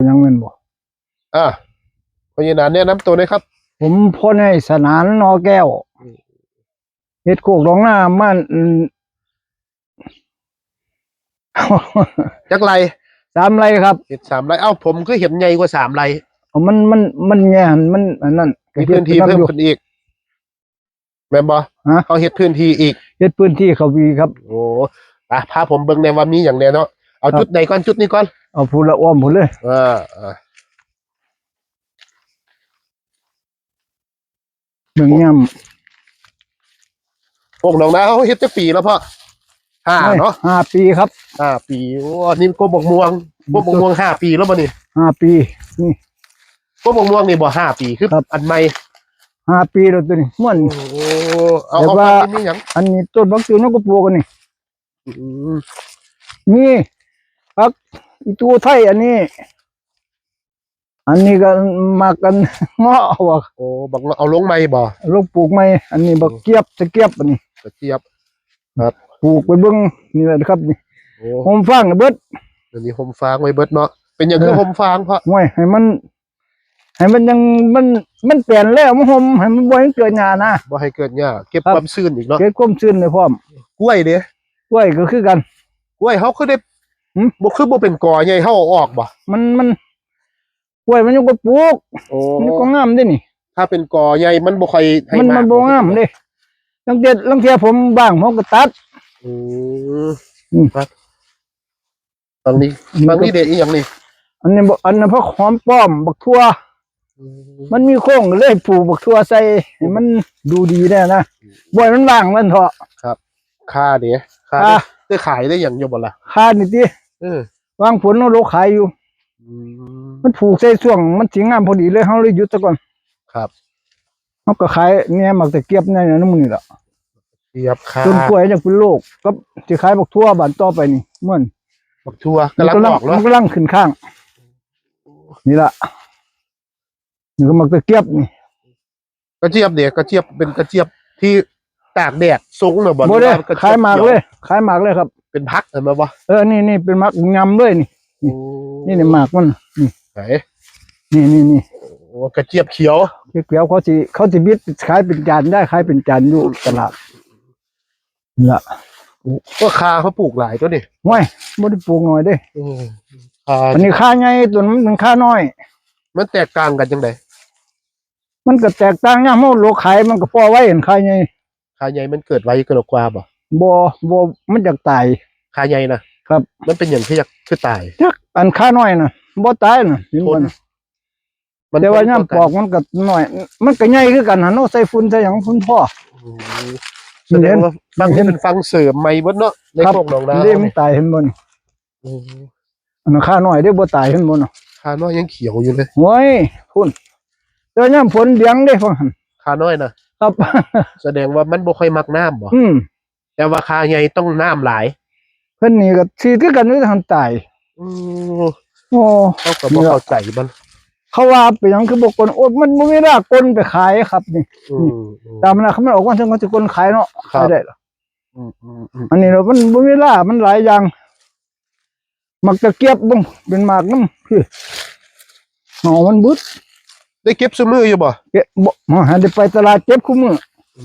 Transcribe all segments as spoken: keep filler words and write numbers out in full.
ยังแม่นบ่ อ่า พ่อใหญ่หนานแนะนำตัวหน่อยครับ ผมพ่อใหญ่สนาน นอแก้ว อืม เฮ็ดโคกหนองนามา อืม จักไร่ สามไร่ครับ เฮ็ดสามไร่ เอ้า ผมคือเห็นใหญ่กว่าสามไร่ เอามัน มัน มันแย่หั่น มันอันนั้น มีพื้นที่เพิ่มขึ้นอีก แม่นบ่ ฮะ เขาเฮ็ดพื้นที่อีก เฮ็ดพื้นที่เขาอีกครับ โอ้ อ่ะ พาผมเบิ่งแหน่ว่ามีหยังแหน่เนาะ เอา ครับ จุดใดก่อน จุดนี้ก่อน เอาพู้นละ อ้อมพู้นเลย อ่า อ่า เบิ่งย่ำ โคกหนองนาเขาเฮ็ดจักปีแล้วพ่อ ห้า โอ้ย เนาะ ห้าปีครับ ห้าปี โอ้ นี่โคกบักม่วง โคกบักม่วงห้าปีแล้วบ่นี่ ห้าปี นี่ โคกบักม่วงนี่บ่ ห้าปี คือ ครับ อันใหม่ ห้าปีแล้วตัวนี้ ม่วน โอ้ เอา แต่ เอา ว่า ไปนี่หยัง อันนี้ต้นบักตูนก็ปลูกอันนี้ อืม นี่ ผักอีตูไทยอันนี้ อันนี้ก็หมากกัน เงาะว่ะ โอ้ บักเงาะ เอาลงใหม่บ่ ลงปลูกใหม่ อันนี้บักเกียบ ตะเกียบอันนี้ ตะเกียบ ครับ ปลูกไปเบิ่ง นี่แหละครับ นี่ โอ้ โฮมฟางเบิด อันนี้โฮมฟางไว้เบิดเนาะ เป็นหยังคือ เออ โฮมฟางพ่อ ห้วย ให้มัน ให้มันยัง มัน มันแปลนแล้ว มันโฮม ให้มันบ่ให้เกิดหญ้านะ บ่ให้เกิดหญ้า เก็บ ครับ ความชื้นอีกเนาะ เก็บความชื้นได้พร้อม กล้วยเด้ กล้วยก็คือกัน กล้วยเขาคือได้ หึ บ่ คือบ่เป็นกอใหญ่ เขาเอาออกบ่ มัน มัน กล้วยมันยังก็ปลูก โอ้ มันก็งามเด้นี่ ถ้าเป็นกอใหญ่มันบ่ค่อยให้ มัน หมาก มันบ่งามเด้ ลางเทื่อ ลางเทื่อผมว่างผมก็ตัด อืม อืม ครับ ตรงนี้ นี่ ตรงนี้เด็ดอีหยังนี่ อันนี้บ่ อันนั้นผักหอมป้อม บักถั่ว อืม มันมีโค้งก็เลยปลูกบักถั่วใส่ ให้มันดูดีแน่นะ อืม บ่ให้มันว่างมันเถาะ ครับ ข่าเด้ ข่า ข่า ได้ ได้ขายได้หยังอยู่บ่ล่ะ ข่านี่ติ เออ วางฝนเอาลงขายอยู่ อืม มันปลูกใส่ช่วงมันสิงามพอดีเลย เฮาเลยหยุดซะก่อน ครับ เฮาก็ขายเนี่ยหมากตะเกียบเนี่ยนะ มื้อนี้ล่ะ เกียบข่า ต้นกล้วยยังเป็นโรค ก็สิขายบักถั่วบาดต่อไปนี่ ม่วน บักถั่วกำลังออกเนาะ มันกำลังขึ้นข้าง นี่ล่ะ นี่ก็หมากตะเกียบนี่ กระเจี๊ยบเนี่ย กระเจี๊ยบ เป็นกระเจี๊ยบที่ตากแดดทรงน่ะบ่ บ่ได้ หรือว่ากระเจี๊ยบ ขายหมากเลย เขียว ขายหมากเลยครับ เป็นผักเห็นไหมวะ เออ นี่ นี่เป็นหมากงามเลยนี่ โอ้ นี่ นี่หมากมัน นี่ ไหน นี่ นี่ นี่ โอ้ กระเจี๊ยบเขียว เขียวๆ เขาสิ เขาสิบิดขายเป็นจานได้ ขายเป็นจานอยู่ตลาด นี่ล่ะ ก็ข่าเขาปลูกหลายตัวนี่ ห้วย บ่ได้ปลูกน้อยเด้ เออ ข่า อันนี้ข่าใหญ่ ตัวนั้นมันข่าน้อย มันแตกต่างกันจังได มันก็แตกต่างยามเฮาโลกขาย มันก็พอไว้หั่น ข่าใหญ่ ข่าใหญ่มันเกิดไวกว่าบ่ บ่ บ่ มันอยากตาย ข่าใหญ่น่ะ ครับ มันเป็นหยังคืออยาก คือตาย จัก อันข่าน้อยน่ะ บ่ตายน่ะ เห็นบ่น่ะ มัน แต่ว่ายามปอกมันก็น้อย มันก็ใหญ่คือกันหั่นเนาะ ใส่ฝุ่นใส่หยังฝุ่นพอ อืม แสดงว่าฝั่งนี้เป็นฝั่งเสริมใหม่เบิดเนาะ ใน ครับ โคกหนองนา เด้ มันตาย เห็นบ่นี่ อืม อันนั้นข่าน้อยเด้ บ่ตาย เห็นบ่น่ะ ข่าน้อยยังเขียวอยู่เลย โอ้ย พุ่น แต่ยามฝนเหลืองเด้ พวกหั่น ข่าน้อยน่ะ ครับ แสดงว่ามันบ่ค่อยมักน้ำบ่ อืม แต่ว่าข่าใหญ่ต้องน้ำหลาย เพิ่นนี่ก็สิคือกันอยู่หั่นตาย อืม โอ้ เขาก็บ่เข้าใจมัน เขาว่าเป็นหยังคือบ่กลน โอ้ มันบ่มีเวลากลนไปขายครับนี่ อืม นี่ อืม ตามนั้นเขามันออกมาถึงเขาสิกลนขายเนาะ ครับ ขายได้เหรอ อืม อืม อืม อันนี้เรามันบ่มีเวลา มันหลายอย่าง หมากตะเกียบเบิ่ง เป็นหมากนำ พี่ หน่อมันเบิด ได้เก็บซุมื้ออยู่บ่ เก็บบ่ มาหาได้ไปตลาดเก็บคู่มื้อ อื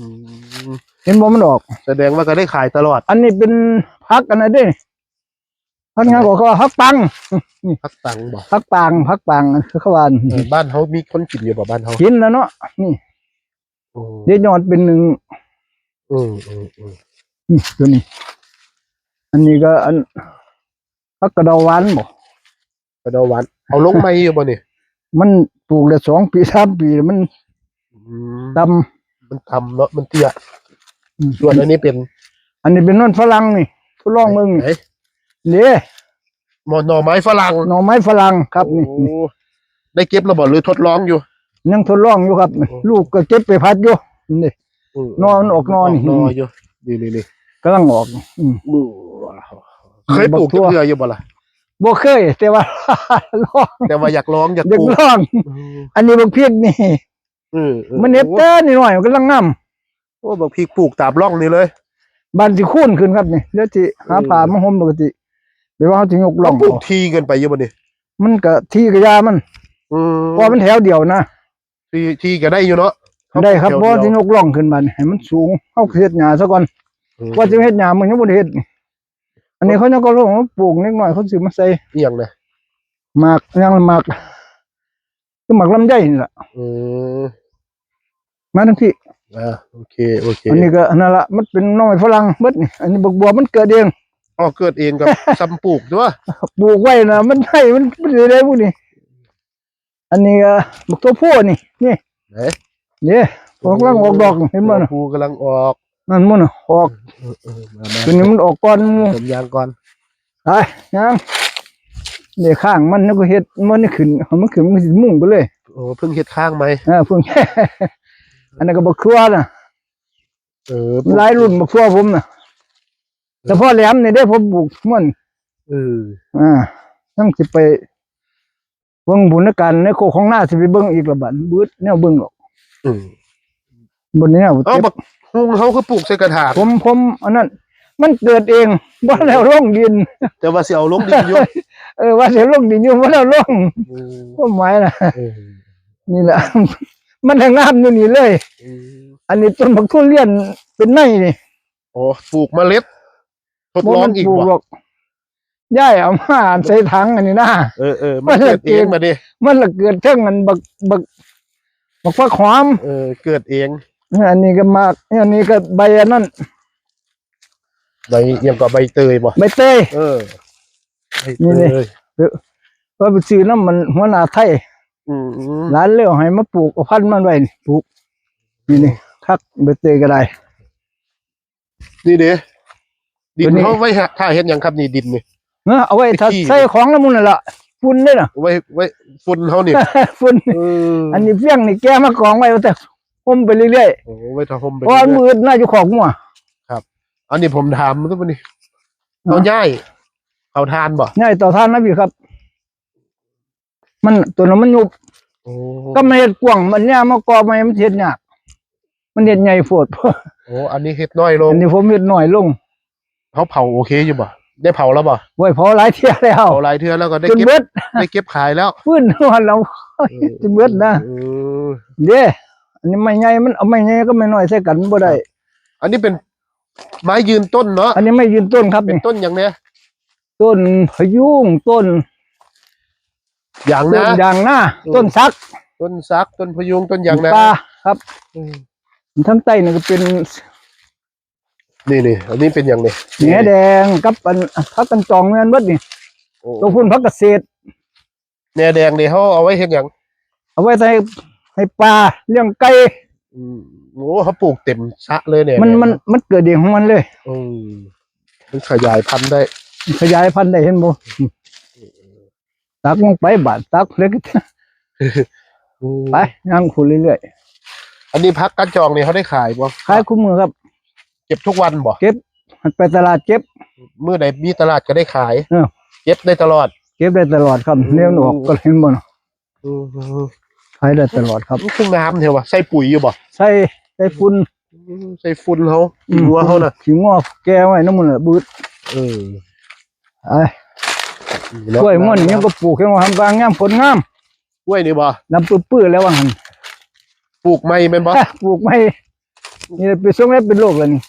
ม เห็นบ่มันออก แสดงว่าก็ได้ขายตลอด อันนี้เป็นผักอันนั้นเด้ ผักหยังก็ เขาว่าผักปัง ผักปังบ่ ผักปัง ผักปัง คือเขาว่า เออ บ้านเฮามีคนกินอยู่บ่ บ้านเฮา กินแล้วเนาะ นี่ โอ้ เดี๋ยวยอดเป็นหนึ่ง อืม อืม อืม นี่ตัวนี้ อันนี้ก็อัน ผักกระเดาหวานบ่ กระเดาหวาน เอาลงใหม่อยู่บ่นี่ มันปลูกได้สองปี สามปีแล้วมัน อืม ต่ำ มันต่ำเนาะ มันเตี้ย อืม ส่วนอันนี้เป็น อันนี้เป็นมันฝรั่งนี่ ทดลองเบิ่งนี่ ไหน เด้ หน่อ หน่อไม้ฝรั่ง หน่อไม้ฝรั่งครับ นี่ โอ้ ได้เก็บแล้วบ่ หรือทดลองอยู่ ยังทดลองอยู่ครับ โอ้ ลูกก็เก็บไปผัดอยู่ นี่ อืม หน่อมันออกหน่อนี่ หน่ออยู่ นี่ นี่ นี่ กำลังออก อืม อืม เคยปลูกจักเทื่ออยู่บ่ล่ะ บ่เคย แต่ว่า ลอง แต่ว่าอยากลอง อยาก อยาก ปลูก ลอง อืม อันนี้บักพริกนี่ เออ เออ มันเน็บ โอ้ แต่น้อยๆ มันกำลังงาม โอ้ บักพริกปลูกตามร่องนี่เลย บานสิคูณขึ้นครับนี่ เดี๋ยวสิหา เออ ผ้ามาห่มปกติ เดี๋ยวว่าเขาสิยกร่อง เขาปลูก ออก ทีเกินไปอยู่บ่นี่ มันก็ที่กะยามัน อืม เพราะมันแถวเดียวนะ ที่ ที่ก็ได้อยู่เนาะ ได้ครับ แถวเดียว เพราะสิยกร่องขึ้นมานี่ให้มันสูง เฮาเฮ็ดหญ้าซะก่อน อืม ว่าสิเฮ็ดหญ้า มันยังบ่ได้เฮ็ดนี่ อันนี้เขายังก็ลงมาปลูก เล็กน้อยเขาซื้อมาใส่ อีหยังนะ หมาก หยังหมาก คือหมากลำไยนี่ล่ะ อืม มาทั้งที่ อ่า โอเค โอเค อันนี้ก็นั่นล่ะ มันเป็นหน่อไม้ฝรั่งเบิดนี่ อันนี้บักบัวมันเกิดเอง อ๋อ เกิดเองกับ ซ้ำปลูกด้วย ปลูกไว้นะ มันได้ มัน มันได้พวกนี้ อันนี้ก็บักถั่วพูนี่ นี่ ไหน นี่ กำลังออกดอก เห็นบ่น่ะ ถั่วพูกำลังออก นั่นมันน่ะ ออก เออ เออ มา มา ตัวนี้มันออกก่อนหมู่ ผมยางก่อน ไป ยัง นี่ข้างมัน แล้วก็เฮ็ด มันนี่ขึ้น มันขึ้น มันสิมุ่งไปเลย โอ้ เพิ่งเฮ็ดข้างใหม่ เออ เพิ่ง อันนั้นก็บักถั่วน่ะ เออ หลายรุ่นบักถั่วผมน่ะ เออ เฉพาะแหลมนี่เด้ ผมปลูกมัน เออ อ่า ยังสิไป เบิ่งบุญการในโคกของนาสิไปเบิ่งอีกละบัด บึดแนวเบิ่งหรอก อืม บนนี้ เอา เก็บ บักฮุ่งเฮาคือปลูกใส่กระถาง ผม ผม อันนั้น มันเกิดเอง บ่ได้เอาลงดิน แต่ว่าสิเอาลงดินอยู่ เออ ว่าสิเอาลงดินอยู่ บ่ได้เอาลง อืม ความหมายน่ะ เออ นี่แหละ มันให้งามอยู่นี่เลย อืม อันนี้ต้นบักทุเรียนเป็นในนี่ โอ้ ปลูกเมล็ด ทดลองอีก บ่แม่นปลูก บ่ หรอก ยายเอามาใส่ถังอันนี้นะ เออ เออ มันเกิดเอง มันละเกิด บัดนี้ มันละเกิดเทิงอันบัก บัก บักฟักหอม เออ เกิดเอง อันนี้ก็หมาก อันนี้ก็ใบอันนั้น ใบอิหยังก็ใบเตยบ่ ใบเตย เออ ใบเตย นี่เลย เออ ว่าไปซื้อนำมันหัวหน้าไทย อืม หลานเลยเอาให้มาปลูก เอาพันธุ์มันไว้นี่ ปลูก นี่ นี่ คัก ใบเตยก็ได้ นี่เด้ ดิน ตัวนี้ เขาไว้หา ถ้าเฮ็ดหยังครับนี่ ดินนี่ เนาะ เอาไว้ถ้า ขี้ ใส่ของละมุนนั่นล่ะ ฝุ่นเด้น่ะ ไว้ ไว้ฝุ่นเขานี่ ฝุ่น เออ อันนี้เฟี้ยงนี่แกะมากองไว้ แต่ห่มไปเรื่อยๆ โอ้ ไว้ถ้าห่มไป เพราะว่า เรื่อยๆ มื้ออื่นน่าอยู่คอกงัว ครับ อันนี้ผมถามตัวนี้ เนาะ เขาย้ายเตาถ่านบ่ ย้ายเตาถ่านนะพี่ครับ มัน ตัวนั้นมันยุบ โอ้ ก็มาเฮ็ดกว้าง มันเนี่ยมากอใหม่มันเฮ็ดยาก มันเฮ็ดใหญ่โพด โอ้ อันนี้เฮ็ดน้อยลง อันนี้ผมเฮ็ดน้อยลง เขาเผาโอเคอยู่บ่ ได้เผาแล้วบ่ โอ้ย เผาหลายเทื่อแล้ว เผาหลายเทื่อแล้วก็ได้ จน เก็บ เบิด ได้เก็บขายแล้ว ฟื้นนอนแล้ว เออ จนเบิดนะ เออ เด้ อันนี้ไม้ใหญ่ มันเอาไม้ใหญ่ก็ไม้น้อยใส่กันบ่ได้ ครับ อันนี้เป็นไม้ยืนต้นเนาะ อันนี้ไม้ยืนต้นครับ เป็น นี่ ต้นหยังเนี่ย ต้นพะยุง ต้นยางนา ต้นยางนา อืม ต้นสัก ต้นสัก ต้นพะยุง ต้นยางนา ป่าครับ อืม ทั้งใต้นี่ก็เป็น นี่ นี่ อันนี้เป็นหยังนี่ แหนแดงกับอัน ผักกันจองแม่นเบิดนี่ โอ้ ตัวพุ้นผักกระเศษ แหนแดงนี่เขาเอาไว้เฮ็ดหยัง เอาไว้ใส่ให้ปลา เลี้ยงไก่ อืม โอ้ เขาปลูกเต็มสระเลยเนี่ย มัน มัน มันเกิดเองของมันเลย อืม มันขยายพันธุ์ได้ ขยายพันธุ์ได้ เห็นบ่ ตักลงไปบาดตักเล็ก อืม ไป ย่างขุดเรื่อยๆ อันนี้ผักกันจองนี่เขาได้ขายบ่ ขายคู่มื้อครับ เก็บทุกวันบ่ เก็บ ไปตลาดเก็บ มื้อใดมีตลาดก็ได้ขาย เออ เก็บได้ตลอด เก็บได้ตลอดครับ อืม แนวมันออกก็เห็นบ่เนาะ อืม ขายได้ตลอดครับ มันคืองามแท้วะ ใส่ปุ๋ยอยู่บ่ ใส่ ใส่ฝุ่น อืม ใส่ฝุ่นเขา อืม ขี้งัวเขาน่ะ ขี้งัวแกไว้นำมันน่ะ บืด เออ ไอ้ นี่เนาะ กล้วยม่วนนี่ยังก็ปลูก ยังว่าทำกลางยามฝนงาม กล้วยนี่บ่ ดำปื้อๆ แล้วว่าหั่น ปลูกใหม่แม่นบ่ ปลูกใหม่ นี่ไปส่งแล้วเป็นโรคแล้วนี่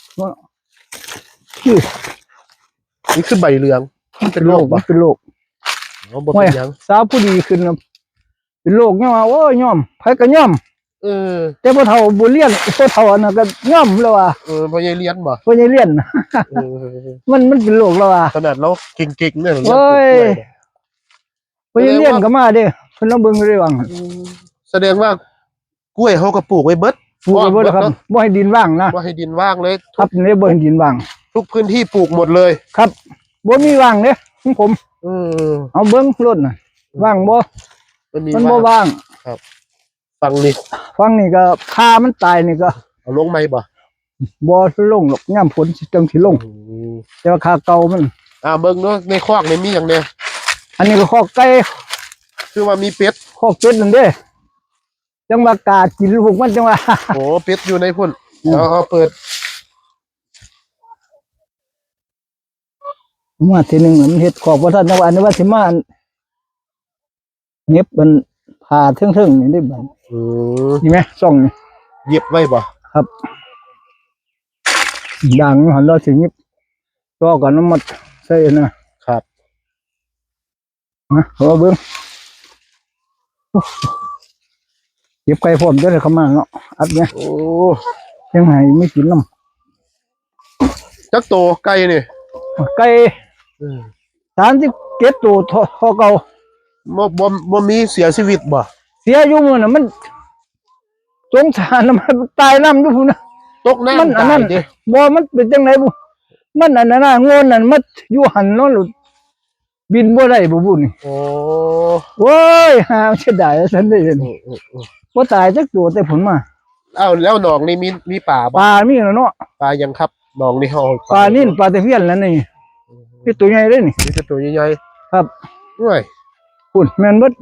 นี่คือใบเหลือง มันเป็นโรคบ่ มันเป็นโรค อ๋อ บ่เป็นหยัง โอ้ย สาวผู้ดีขึ้นน่ะ เป็นโรคยังว่า โอ้ย ยอม ไผก็ยอม เออ แต่พ่อเฒ่าบ่เรียน พ่อเฒ่าอันนั้นก็ยอมแล้วว่า เออ พ่อใหญ่เรียนบ่ พ่อใหญ่เรียน เออ มัน มันเป็นโรคแล้วว่า ขนาดเราเก่งๆ เนี่ย เรายังปลูกกล้วยเนี่ย โอ้ย พ่อใหญ่เรียนก็มาเด้ เพิ่นลองเบิ่งเด้ว่า อืม แสดงว่ากล้วยเขาก็ปลูกไว้เบิด ปลูกไว้เบิดครับ พร้อมเบิดเนาะ บ่ให้ดินว่างนะ บ่ให้ดินว่างเลย ครับ นี่บ่ให้ดินว่าง ทุกพื้นที่ปลูกหมดเลย ครับ บ่มีว่างเด้ของผม เออ เอาเบิ่งโลดน่ะ ว่างบ่ มันมี มันบ่ ว่าง ว่าง ครับ ฝั่งนี้ ฝั่งนี้ก็คามันตายนี่ก็ เอาลงใหม่บ่ บ่ลงหรอก ยามฝนสิจั่งสิลง อืม แต่ว่าคาเก่ามัน อ่า เบิ่งเนาะ ในคอกนี่มีหยังแน่ อันนี้ก็คอกไก่ คือว่ามีเป็ด คอกเป็ดนั่นเด้ จั่งว่ากากินลูกมันจั่งว่า โอ้ เป็ดอยู่ในพุ้น อืม เอา เอาเปิด มาทีหนึ่งมันเฮ็ดคอกบ่ทัน จั่งว่าอันนี้ว่าสิมาอัน เย็บมันผ่าเทิงๆนี่ได้บัด อืม นี่ไหม ซ่องนี่ เย็บไว้บ่ ครับ ด่างหันเราสิเย็บ ต่อกันน้ำมันใส่นะ ครับ นะ เอาเบิ่ง เก็บไข่พร้อมจะได้เข้ามาเนาะ อัดเนี่ย โอ้ ยังไงไม่กินน้ำ จักโตไก่นี่ ไก่ เออ สามสิบเจ็ดโตเท่า เท่าเก่า บ่ บ่ บ่มีเสียชีวิตบ่ เสียอยู่มื้อน่ะ มันสงสารน่ะ มันตายน้ำอยู่พุ้นนะ ตกน้ำ มันอันนั้น ตายเด้ บ่ มันเป็นจังไดบุ มันอันนั้นน่ะ โง่นนั่น มันอยู่หั่นเนาะ บินบ่ได้บ่บุนี่ โอ้ โอ้ย หาเสียดายว่าซั่นเด้ เออ เออ เออ บ่ตายจักตัวแต่ผลมา เอ้า แล้วหนองนี่มี มีปลาบ่ ปลามีแล้วเนาะ ปลาหยังครับ หนองนี่เฮา ปลานิล ปลาตะเพียนแล้วนี่ อืม มีตัวใหญ่เด้นี่ มีแต่ตัวใหญ่ๆ ครับ โอ้ย พุ้น แม่นเบิด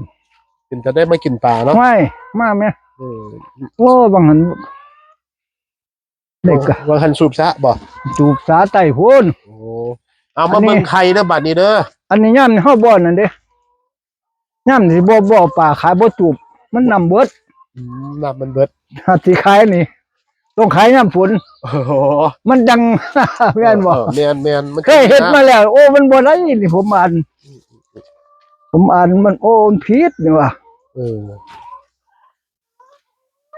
เป็นจะได้มากินปลาเนาะ ไม่ มาแม่ เออ โอ้ บางหัน เด็กอะ ว่าหันสูบสระบ่ สูบสระใต้พุ้น โอ้ เอามา อันนี้ เบิ่งไข่เด้อบัดนี้เด้อ อันนี้ยามนี่เฮาบ่อนนั่นเด้ ยามนี่บ่ บ่เอาปลาขายบ่จูบ มันน้ำเบิด อืม น้ำมันเบิด หาสิขายนี่ ต้องขายยามฝน โอ้โห มันดัง แม่นบ่ เออ แม่นๆ มัน เคยเฮ็ดมาแล้ว โอ้ มันบ่ได้นี่ ผมอ่าน ผมอ่านมัน โอ้ มันผิดนี่ว่ะ เออ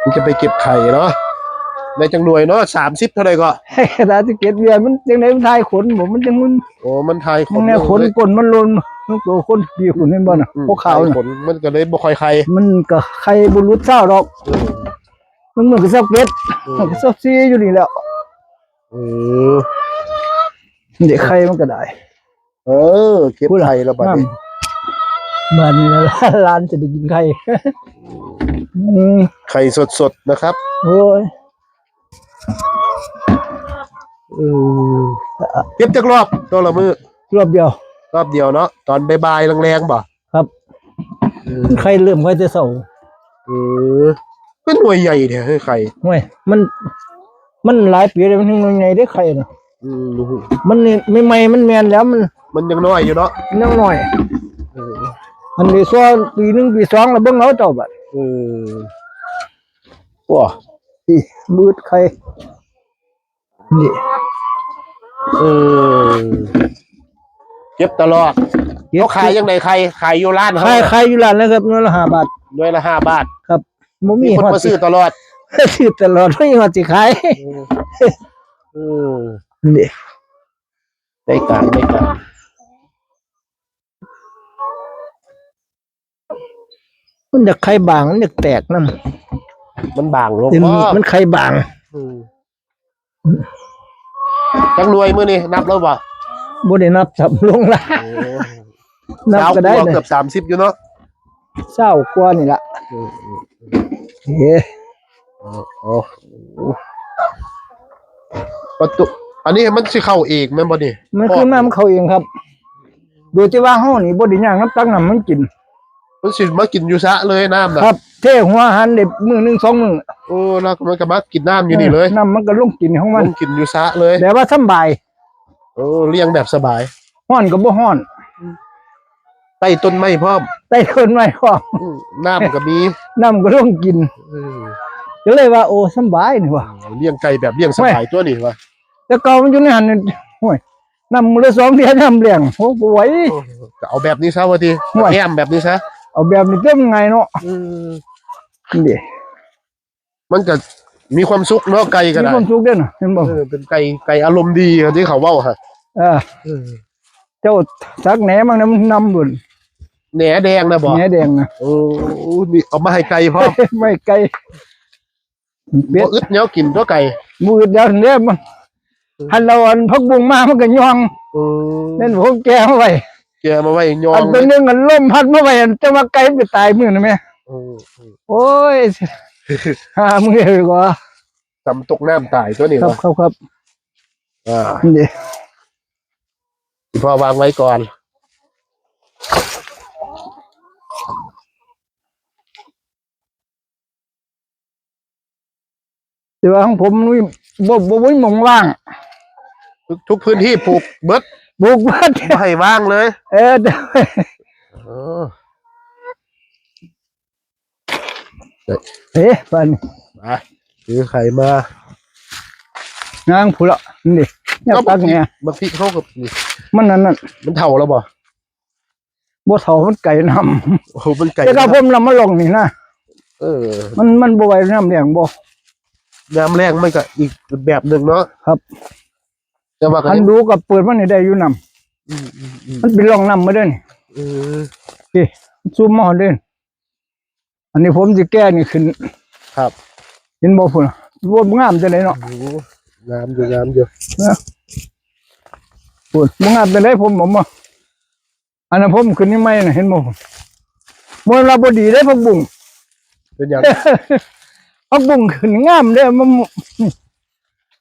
มันจะไปเก็บไข่เนาะ ได้จังหน่วยเนาะ สามสิบเท่าใดก็ สามสิบเจ็ดเวียน มันจังได๋ มันทายขนบ่ มันจังมัน โอ้ มันทายขน มันแนวขน เลย ก้นมันหล่น มันตัวคนปีกขนเห็นบ่น่ะ อืม พวกขาวน่ะ ทายขน มันก็เลยบ่ค่อยไข่ มันก็ไข่บ่หลุดเช้าดอก เออ มันเหมือนกับเช้าเป็ด เออ มันก็เช้าซีอยู่นี่แหล้ว เออ เดี๋ยวไข่มันก็ได้ เออ เก็บ พูดล่ะ ไข่แล้วบัดนี้ น้ำ บัดนี้หลานจะได้กินไข่ อืม ไข่สดๆ นะครับ โอ้ย เออ เก็บจักรอบ ตัวละมื้อ รอบเดียว รอบเดียวเนาะ ตอนบ่ายๆ แลงๆ บ่ ครับ เออ ไข่เริ่มไข่แต่เช้า เออ เป็นหน่วยใหญ่แท้เฮ้ย ไข่ ห่วย มัน มันหลายปีแล้ว มันถึงหน่วยใหญ่เด้อไข่น่ะ อืม มันนี่ใหม่ๆ มันแม่นแล้ว มัน มันยังน้อยอยู่เนาะ มันยังน้อย เออ อันนี้ซ้อปีหนึ่งปีสองแล้วเบิ่งเอาเจ้าบัด เออ ว้า นี่ มืดไข่ นี่ เออ เก็บตลอด เก็บ เขาขายจั่งใดไข่ ขายอยู่ร้านเขา ขาย ขายอยู่ร้านแล้วครับ หน่วยละห้าบาท หน่วยละห้าบาท ครับ บ่มี มีคน ฮอด มาซื้อตลอด ซื้อตลอด บ่มีฮอดสิขาย เออ เออ นี่ ได้การ ได้การ มันอยากไข่บาง มันอยากแตกนำ มันบางลง เดี๋ยวนี้ บ่ มันไข่บาง อืม จักหน่วยมื้อนี้นับแล้วบ่ บ่ได้นับ สับลงละ โอ้ นับก็ได้ ซาวกว่า นะ เกือบสามสิบอยู่เนาะ ซาวกว่านี่ละ อืม อืม เอ๊ะ โอ้โห ประตู อันนี้มันสิเข้าเองแม่นบ่นี่ มันขึ้นมา มันเข้าเองครับ โดยที่ว่าเฮานี่บ่ได้ย่างน้ำตักน้ำมันกิน มันสิมากินอยู่สระเลยน้ำน่ะ ครับ เทหัวอาหารได้มื้อหนึ่งสองมื้อ โอ้ แล้วมันก็มากินน้ำอยู่นี่เลย เออ น้ำมันก็ลงกินของมัน ลงกินอยู่สระเลย แบบว่าสำบาย โอ้ เลี้ยงแบบสบาย ฮ้อนก็บ่ฮ้อน ใต้ต้นไม้พร้อม ใต้ต้นไม้พร้อม อืม น้ำก็มี น้ำก็ลงกิน เออ ก็เลยว่า โอ้ สำบายนี่ว่ะ เออ เลี้ยงไก่แบบเลี้ยงสบาย โอ้ย ตัวนี้ว่ะ แต่เก่ามันอยู่ในหั่นนี่ โอ้ย น้ำมื้อละสองเทื่อ น้ำแล้ง โอ้ บ่ไหว โอ้ ก็เอาแบบนี้ซะว่าติ ห่วย แอมแบบนี้ซะ เอาแบบนี้เต็มไงเนาะ อืม นี่เด้ มันก็มีความสุขเนาะ ไก่ก็ได้ มีความสุขเด้อน่ะ เห็นบ่ เออ เป็นไก่ ไก่อารมณ์ดีที่เขาเว้าฮะ เออ เออ เจ้าสักแหนมั่งนะ มันนำบุญ แหนแดงนะบ่ แหนแดงนะ โอ้ นี่เอามาให้ไก่พร้อม ไม่ไก่ เป็ด บ่อึดแนวกินตัวไก่ บ่อึดแล้วเนี่ยมัน อืม หันเราอันผักบุ้งมามันก็ย่อง อืม นั่นผมแกะมาไว้ แกะมาไว้ย่อง อันตัวหนึ่งอันลมพัดมาไว้ อันจะมาไก่ไปตายมื้อนั่นแหม อืม อืม โอ้ย หามื้อดีกว่า จำตกน้ำตายตัวนี้ ครับ วะ ครับ ครับ อ่า นี่ พ่อวางไว้ก่อน แต่ว่าของผมนี่บ่ บ่ บ่มีหม่องว่าง ทุก ทุกพื้นที่ปลูกเบิด ปลูกเบิด บ่ให้ว่างเลย เออ เออ เอ๊ะปานนี้ อ่ะ ถือไข่มา นางผู้ละนี่ เนี่ย ก็ ตักเนี่ย บักพริก บักพริกเขากับนี่ มันนั่นนั่น มันเฒ่าแล้วบ่ บ่เฒ่า มันไก่น้ำ โอ้โห มันไก่ แต่ถ้า น้ำ ผมนำมาลงนี่นะ เออ มัน มันบ่ไหวน้ำแรงบ่ น้ำแรงมันก็อีกแบบหนึ่งเนาะ ครับ แต่ว่าก็ คัน ยัง ดูกับเปิดมันนี่ได้อยู่น้ำ อืมอืมอืม มันเป็นร่องน้ำมาเด้อนี่ เออ นี่ ซูมมาเด้อ อันนี้ผมสิแก้นี่ขึ้น ครับ เห็นบ่พุ่นน่ะ ว่างามจังได๋เนาะ โอ้โห งามอยู่ งามอยู่ นะ พุ่น บ่งามจังได๋ ผมบอกมา อันนั้นผมขึ้นนี่ใหม่น่ะ เห็นบ่ บ่ว่าบ่ดีเด้ ผักบุ้ง เป็นหยัง ผักบุ้งขึ้นงามเด้ มัน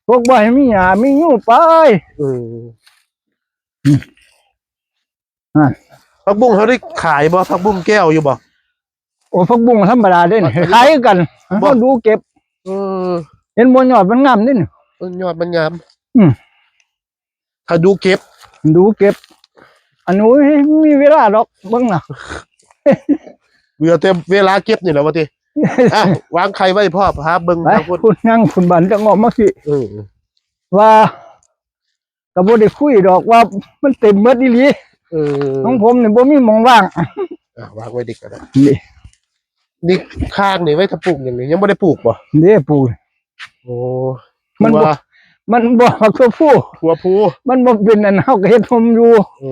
พวกบ่ให้มีหญ้ามียูไป เออ อ่ะ ผักบุ้งเขาได้ขายบ่ ผักบุ้งแก้วอยู่บ่ โอ้ ผักบุ้งธรรมดาเด้นี่ อันนี้ ขายคือกัน บ่ เขาดูเก็บ เออ เห็นบ่ ยอดมันงามเด้นี่ เออ ยอดมันงาม อืม ถ้าดูเก็บ ดูเก็บ อันนู้นมีเวลาดอก เบิ่งน่ะ เหลือแต่เวลาเก็บนี่แหละว่าติ อ่ะ วางไข่ไว้พ่อ พาเบิ่ง ไป ทางพุ้น พุ้น นั่งพุ้น บันจะงอกมาสิ เออ ว่า ก็บ่ได้คุยดอกว่ามันเต็มหมดอีหลี เออ ของผมนี่บ่มีหม่องว่าง อ่ะ วางไว้ดีกว่านะ นี่ นี่ข้างนี่ไว้ถ้าปลูกอย่างนี้ ยังบ่ได้ปลูกบ่ เด้ปลูก โอ้ มันบ่ ถั่ว มันบ่ บักถั่วพู ถั่วพู มันบ่เป็นอัน เฮาก็เฮ็ดโฮมอยู่ เอ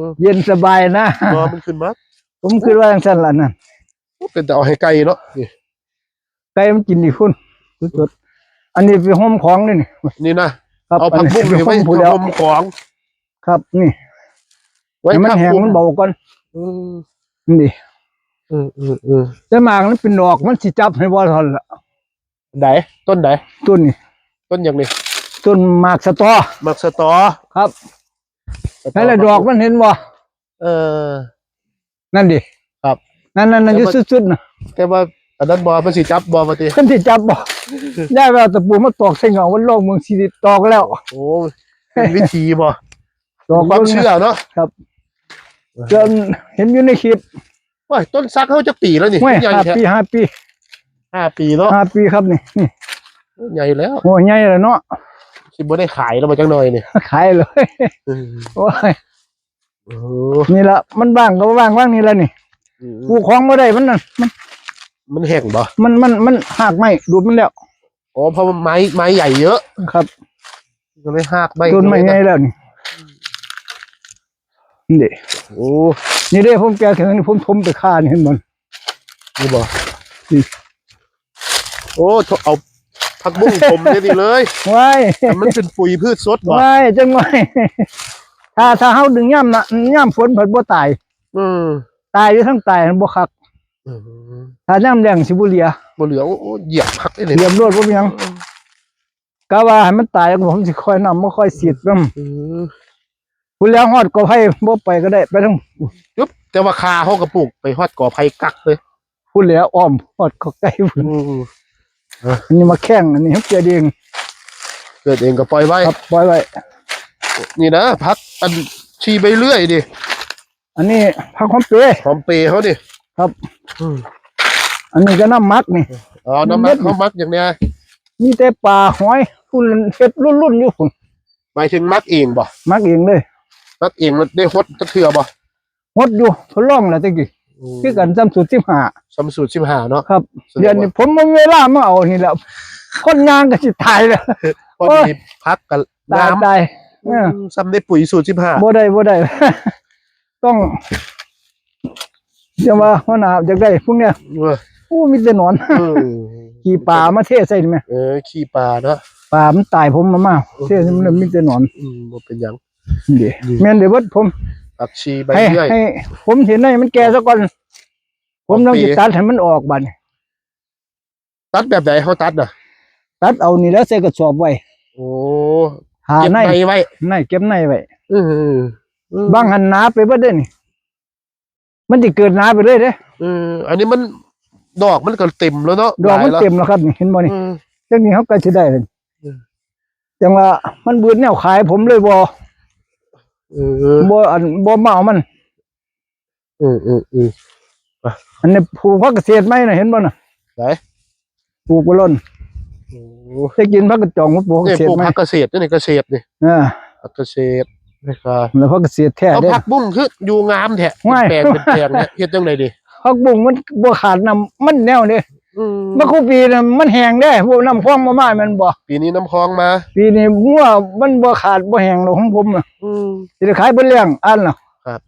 อ เย็นสบายนะ บ่ มันขึ้นมา ผมคิดว่าจังซั่นล่ะนั่น โอ้ เป็นแต่เอาให้ไก่เนาะ นี่ ไก่มันกินดีคุณ สุดๆ อันนี้เป็นโฮมของนี่นี่ นี่นะ ครับ เอาผักบุ้ง อันนี้ นี่ไว้ เป็นโฮมผู้เดียว โฮมของ ครับ นี่ ไว้ ให้มัน ผัก แห้ง บุ้ง มันเบาก่อน อืม นี่ เออ เออ เออ แต่หมากมันเป็นดอก มันสิจับให้บ่ทันละ ไหน ต้นไหน ต้นนี่ ต้นหยังนี่ ต้นหมากสะตอ หมากสะตอ ครับ สะตอ นั่นแหละ หมาก ดอกมันเห็นบ่ เออ นั่นดิ ครับ นั่นๆๆ แต่ว่า อยู่สุดๆน่ะ แต่ว่าอันนั้นบ่ มันสิจับบ่ ว่าติ มันสิจับบ่ ได้ว่าตะปูมาตอกใส่เงา มันลงเมืองสิตอกแล้ว โอ้ เป็นวิธีบ่ ตอก เป็นความเชื่อเนาะ ครับ จนเห็นอยู่ในคลิป โอ้ย ต้นสักเขาจักปีแล้วนี่ ห้วย ใหญ่ ห้า แท้ ปี ห้าปี ห้าปีเนาะ ห้าปีครับนี่ นี่ ใหญ่แล้ว โอ้ ใหญ่แล้วเนาะ สิบ่ได้ขายแล้วบ่จักหน่อยนี่ ขายเลย เออ โอ้ย เออ นี่ละ มันว่างก็ว่าง ว่างนี่ละนี่ อืม ปลูกของบ่ได้ มันนั่น มัน มันแห้งบ่ มัน มัน มันหากไม้ ดูดมันแล้ว อ๋อ เพราะมันไม้ ไม้ใหญ่เยอะ ครับ ก็เลยหากไม้ ต้นไม้ใหญ่แล้วนี่ นี่เด้ โอ้ นี่เด้ ผมแก่ถึงนี่ ผมถมไปฆ่านี่ เห็นบ่ นี่บ่ นี่ โอ้ เอาผักบุ้งถมได้ดีเลย ว้าย แต่มันเป็นปุ๋ยพืชสดบ่ ว้าย จังหวะ ถ้า ถ้าเฮาดึงยามน่ะ ยามฝนเพิ่นบ่ตาย อืม ตายอยู่ทั้งตาย มันบ่คัก อืม ถ้ายามแล้งสิบ่เหลือ บ่เหลือ โอ้ โอ้ เหยียบคักได้เลย เหยียบโลดบ่มีหยัง กะว่าให้มันตายแล้วผมสิค่อยนำมาค่อยสีดนำ อืม พู้นแหล้ว ฮอดกอไผ่บ่ไปก็ได้ ไปทาง จุ๊บ แต่ว่าข่าเขาก็ปลูกไปฮอดกอไผ่กักเลย พู้นแหล้ว อ้อมฮอดกอไก่พู้น อืม อันนี้มาแข้ง อันนี้เขาเกิดเอง เกิดเองก็ปล่อยไว้ ครับ ปล่อยไว้ นี่นะ ผักอันชีใบเลื่อยดิ อันนี้ผักหอมเปรย์ หอมเปรย์เขาดิ ครับ อืม อันนี้ก็น้ำหมักนี่ อ๋อ น้ำหมัก เม็ด เขาหมักอย่างเนี้ย มีแต่ปลาหอย พู้นเฮ็ดรุ่นๆอยู่พู้น หมายถึงหมักเองบ่ หมักเองเลย หมักเองแล้วได้ฮดจักเทื่อบ่ ฮดอยู่ ทดลองแล้วตะกี้ อืม คือกัน ซ้ำสูตรสิบห้า ซ้ำสูตรสิบห้าเนาะ ครับ แสดงว่า เดี๋ยวนี้ผมบ่มีเวลามาเอานี่แหละ คนย่างก็สิตายแล้ว พอดี โอ้ย ผักก็ ตาย งาม ตาย เออ อืม ซ้ำได้ปุ๋ยสูตรสิบห้า บ่ได้ บ่ได้ ต้อง จังว่าหัวหน้าอยากได้พวกเนี้ย เออ โอ้ มีแต่หนอน เออ ขี้ปลามาเทใส่นี่แม่ เออ ขี้ปลาเนาะ ปลามันตายผมมามา เออ เทใส่มันมีแต่หนอน อืม บ่เป็นหยัง นี่ นี่ แม่นเด้อเบิดผม ผักชีใบ ให้ เลื่อย ให้ผมเห็นให้มันแก่ซะก่อน ผมต้อง โอเค สิตัดให้มันออกบัดนี้ ตัดแบบใดเขาตัดน่ะ ตัดเอานี่แล้วใส่กระสอบไว้ โอ้ หา เก็บ ใน ในไว้ ใน เก็บในไว้ เออ เออ บางหันหนาไปเบิดเด้นี่ มันสิเกิดหนาไปเลยเด้ เออ อันนี้มัน ดอกมันก็เต็มแล้วเนาะ ดอกมัน หลายแล้ว เต็มแล้วครับ นี่ เห็นบ่นี่ เออ จังนี้เขาก็สิได้เลย เออ จังว่ามันเบิดแนวขายผมเลยบ่ เออ บ่ อัน บ่มาเอามัน เออ เออ เออ อันนี้ปลูกผักเกษตรใหม่น่ะ เห็นบ่น่ะ ไหน ปลูกบ่ล่น โอ้ ได้กินผักกระจองมาปลูก เนี่ย เกษตร ปลูก ไหม ผักเกษตรนี่ เกษตรนี่ อ่า ผักเกษตรนะครับ แล้วผักเกษตรแท้ เอา เด้ ผักบุ้งคืออยู่งามแท้ ห้วย เป็นแปลงเป็นแปลงเนี่ย เฮ็ดจังได๋ดิ ผักบุ้งมันบ่ขาดน้ำ มันแนวนี้ อืม มาคู่ปีน่ะมันแห้งเด้ พวกน้ำคลองบ่มาแม่นบ่ ปีนี้น้ำคลองมา ปีนี้งัวมันบ่ขาดบ่แห้งดอกของผมน่ะ อืม สิได้ขายเบิดแล้งอันน่ะ ครับ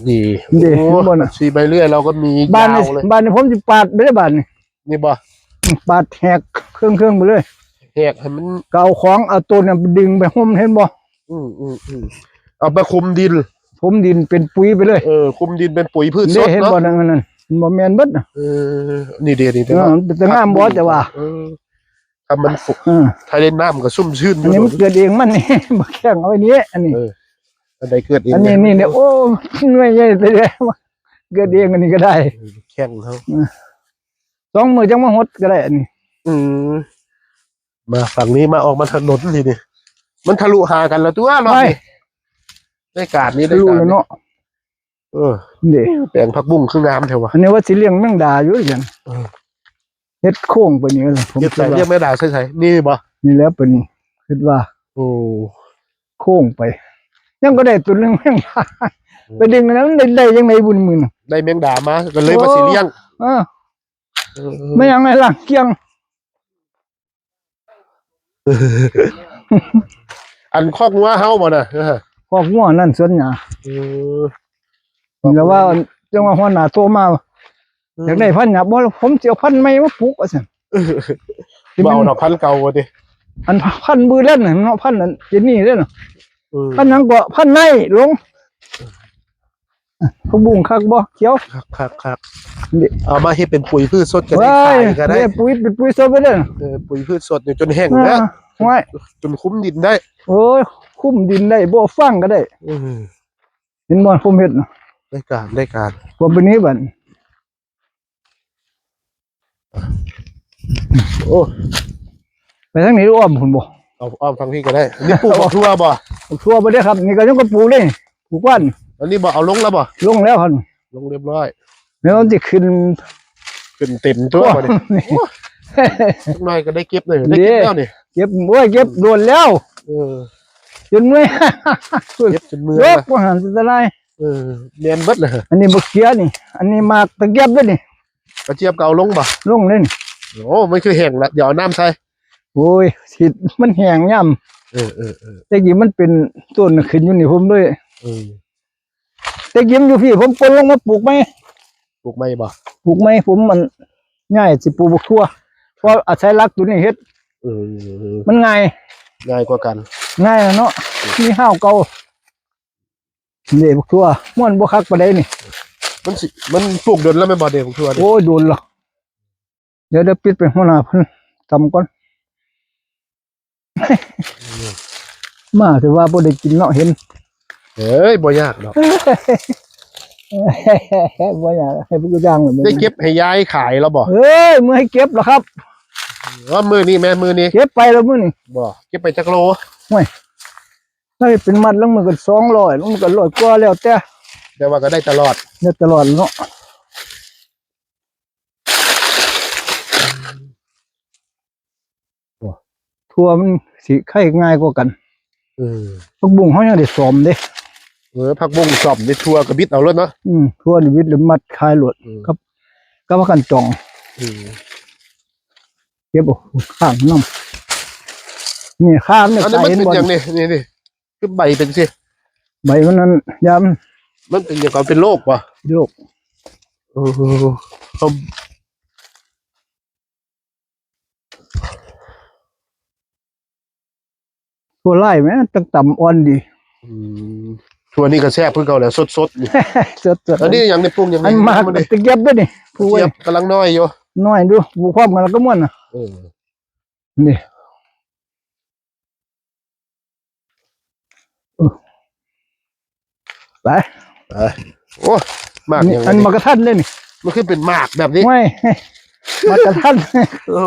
นี่ นี่ โอ้ เห็นบ่น่ะ สี่ใบเลื่อยเราก็มี บ้านนี้ ยาวเลย บ้านนี้ผมสิปาดไปเลยบ้านนี้ นี่บ่ ปาดแหกเครื่องๆไปเลย แหกให้มัน ก็เอาของ เอาต้นน่ะดึงไปห่ม เห็นบ่ อืม อืม อืม เอาไปคลุมดิน คลุมดินเป็นปุ๋ยไปเลย เออ คลุมดินเป็นปุ๋ยพืชสด เห็นบ่ เนาะ นั่น นั่น นั่น บ่แม่นเบิดน่ะ เออ นี่เด้ นี่เด้ เออ เนาะ มันเป็นตางามบ่ แต่ว่า เออ ถ้ามันฝน เออ ถ้าได้น้ำก็ชุ่มชื่น อันนี้มันเกิดเองมันนี่ บ่แข่งเอาไว้นี้ อันนี้ เออ อันใดเกิดเอง อันนี้ นะ นี่เนี่ย โอ้ หน่วยใหญ่ไปเลย เกิดเองอันนี้ก็ได้ เออ แข่งเขา เออ สองมื้อจังมาหดก็ได้อันนี้ อืม มาฝั่งนี้ มาออกมาถนนทีนี้ มันทะลุหากันแล้วตัวรอบนี้ ไม่ ได้การนี้ ทะลุ ได้การนี้ แล้วเนาะ เออ นี่ แปลงผักบุ้งคืองามแท้วะ อันนี้ว่าสิเลี้ยงแมงดาอยู่จัง เออ เฮ็ดโค้งไปนี่ ผม เฮ็ดใส่ คิดว่า เลี้ยงแมงดาใส่ๆ นี่บ่ นี่แหละเป็น คิดว่า โอ้ โค้งไป ยังก็ได้ตัวหนึ่งแมงดา อืม ไปดึงอันนั้นได้ ได้ยังไงบุญหมื่น ได้แมงดามา ก็เลยว่าสิเลี้ยง เออ เออ ไม่ยังไงล่ะ เกี่ยง อันคอกงัวเฮาบ่น่ะ เออ คอกงัวนั่นสวนหญ้า เออ แล้วว่าจังว่าหัวหน้าโทรมา เออ อยากได้พันธุ์หญ้า บ่ ผมสิเอาพันธุ์ใหม่มาปลูกว่าซั่น เออ ที่มัน บ่เอาดอกพันธุ์เก่าว่าติ อันพันธุ์บือเล่นน่ะเนาะ พันธุ์อันเจนี่เด้อน่ะ เออ พันธุ์หยังก็พันธุ์ในหลง ผักบุ้งคักบ่ เขียว คัก คัก คัก นี่ เอามาเฮ็ดเป็นปุ๋ยพืชสดก็ได้ ว้าย ขายก็ได้ เนี่ย ปุ๋ย เป็นปุ๋ยสดไปเด้อ เออ ปุ๋ยพืชสดเนี่ยจนแห้งแล้ว อ่า ห้วย จนคลุมดินได้ โอ้ย คลุมดินได้ บ่ฟังก็ได้ เออ เห็นบ่ ผมเฮ็ดน่ะ ได้การ ได้การ ผมเป็นนี้บัด โอ้ ไปทางนี้อ้อมพุ่นบ่ เอาอ้อมทางนี้ก็ได้ นี่ปลูกบักถั่วบ่ บักถั่วบ่ได้ครับ นี่ก็ยังก็ปลูกเลย ปลูกว่าน อันนี้บ่เอาลงแล้วบ่ ลงแล้วครับ ลงเรียบร้อย แล้วมันสิขึ้น ขึ้นเต็มตัวบ่นี่ โอ้ จักหน่อยก็ได้เก็บเลย ได้เก็บแล้วนี่ เก็บ โอ้ย เก็บโดนแล้ว เออ จนเมื่อย เก็บจนเมื่อย ยก ละ บ่หันอันตราย เออ แม่นเบิดเลย อันนี้บักเขือนี่ อันนี้หมากตะเกียบเด้อนี่ กระเจี๊ยบก็เอาลงบ่ ลงเลยนี่ โอ้ มันคือแห้งละ เดี๋ยวเอาน้ำใส่ โอ้ย สิ มันแห้งย่ำ เออ เออ เออ แต่กี้มันเป็นต้นขึ้นอยู่นี่ผมเลย เออ แต่กี้มันอยู่พี่ ผมปนลงมาปลูกใหม่ ปลูกใหม่บ่ ปลูกใหม่ ผมมันง่ายสิปลูกบักถั่ว เพราะอาศัยหลักตัวนี้เฮ็ด เออ มันง่าย ง่ายกว่ากัน ง่ายเนาะ มีห้าวเก่า นี่บักถั่ว ม่วนบ่คักปานใดนี่ มันสิ มันปลูกโดนแล้วแม่นบ่เด้บักถั่วนี่ โอ้ย โดนละ เดี๋ยว เดี๋ยวปิดไปหัวหน้าเพิ่นตำก่อน มาถือว่าบ่ได้กินเนาะ เห็น เอ้ย บ่ยากดอก บ่อยากให้ผู้จ้างเลย ได้เก็บให้ยายขายแล้วบ่ เอ้ย มื้อให้เก็บแล้วครับ ว่ามื้อนี้แม่ มื้อนี้ เก็บไปแล้วมื้อนี้ บ่ เก็บไปจักโล ห้วย ถ้าเป็นมัดแล้วมันก็สองร้อย มันก็ร้อยกว่าแล้วแต่ แต่ว่าก็ได้ตลอด ได้ตลอดเนาะ โอ้ ถั่วมันสิไข่ง่ายกว่ากัน เออ ผักบุ้งเขายังได้ซ้อมเด้ เออ ผักบุ้งซ้อมได้ ถั่วกะบิดเอาโลดเนาะ อืม ถั่วนี่บิดแล้วมัดขายโลด อืม ครับ กับผักกันจอง อืม เก็บเอาข้างน้ำ นี่ข้างนี่ อันนี้มัน ใส่เห็น เป็น บ่ หยังนี่ นี่ นี่ คือใบเป็นสิ ใบมันนั้นยาม มันเป็นหยัง เป็นโรคบ่ โรค เออ เขา ถั่วไล่แม่นตั้งต่ำอ่อนดี อืม ถั่วนี่ก็แซ่บคือเก่าแหละ สดๆ นี่ สดๆ อันนี้หยังนี่ ปลูกหยังนี่ อันหมาก มันนี่ ตะเกียบเด้อนี่ ปลูกไว้ เกียบกำลังน้อยอยู่ น้อยดู ปลูกพร้อมกันแล้วก็ม่วนน่ะ เออ นี่ เออ ไป ไป โอ้ หมาก นี่ หยัง อัน นี่ หมากกระทันเด้อนี่ มันคือเป็นหมากแบบนี้ ไม่ หมากกระทัน โอ้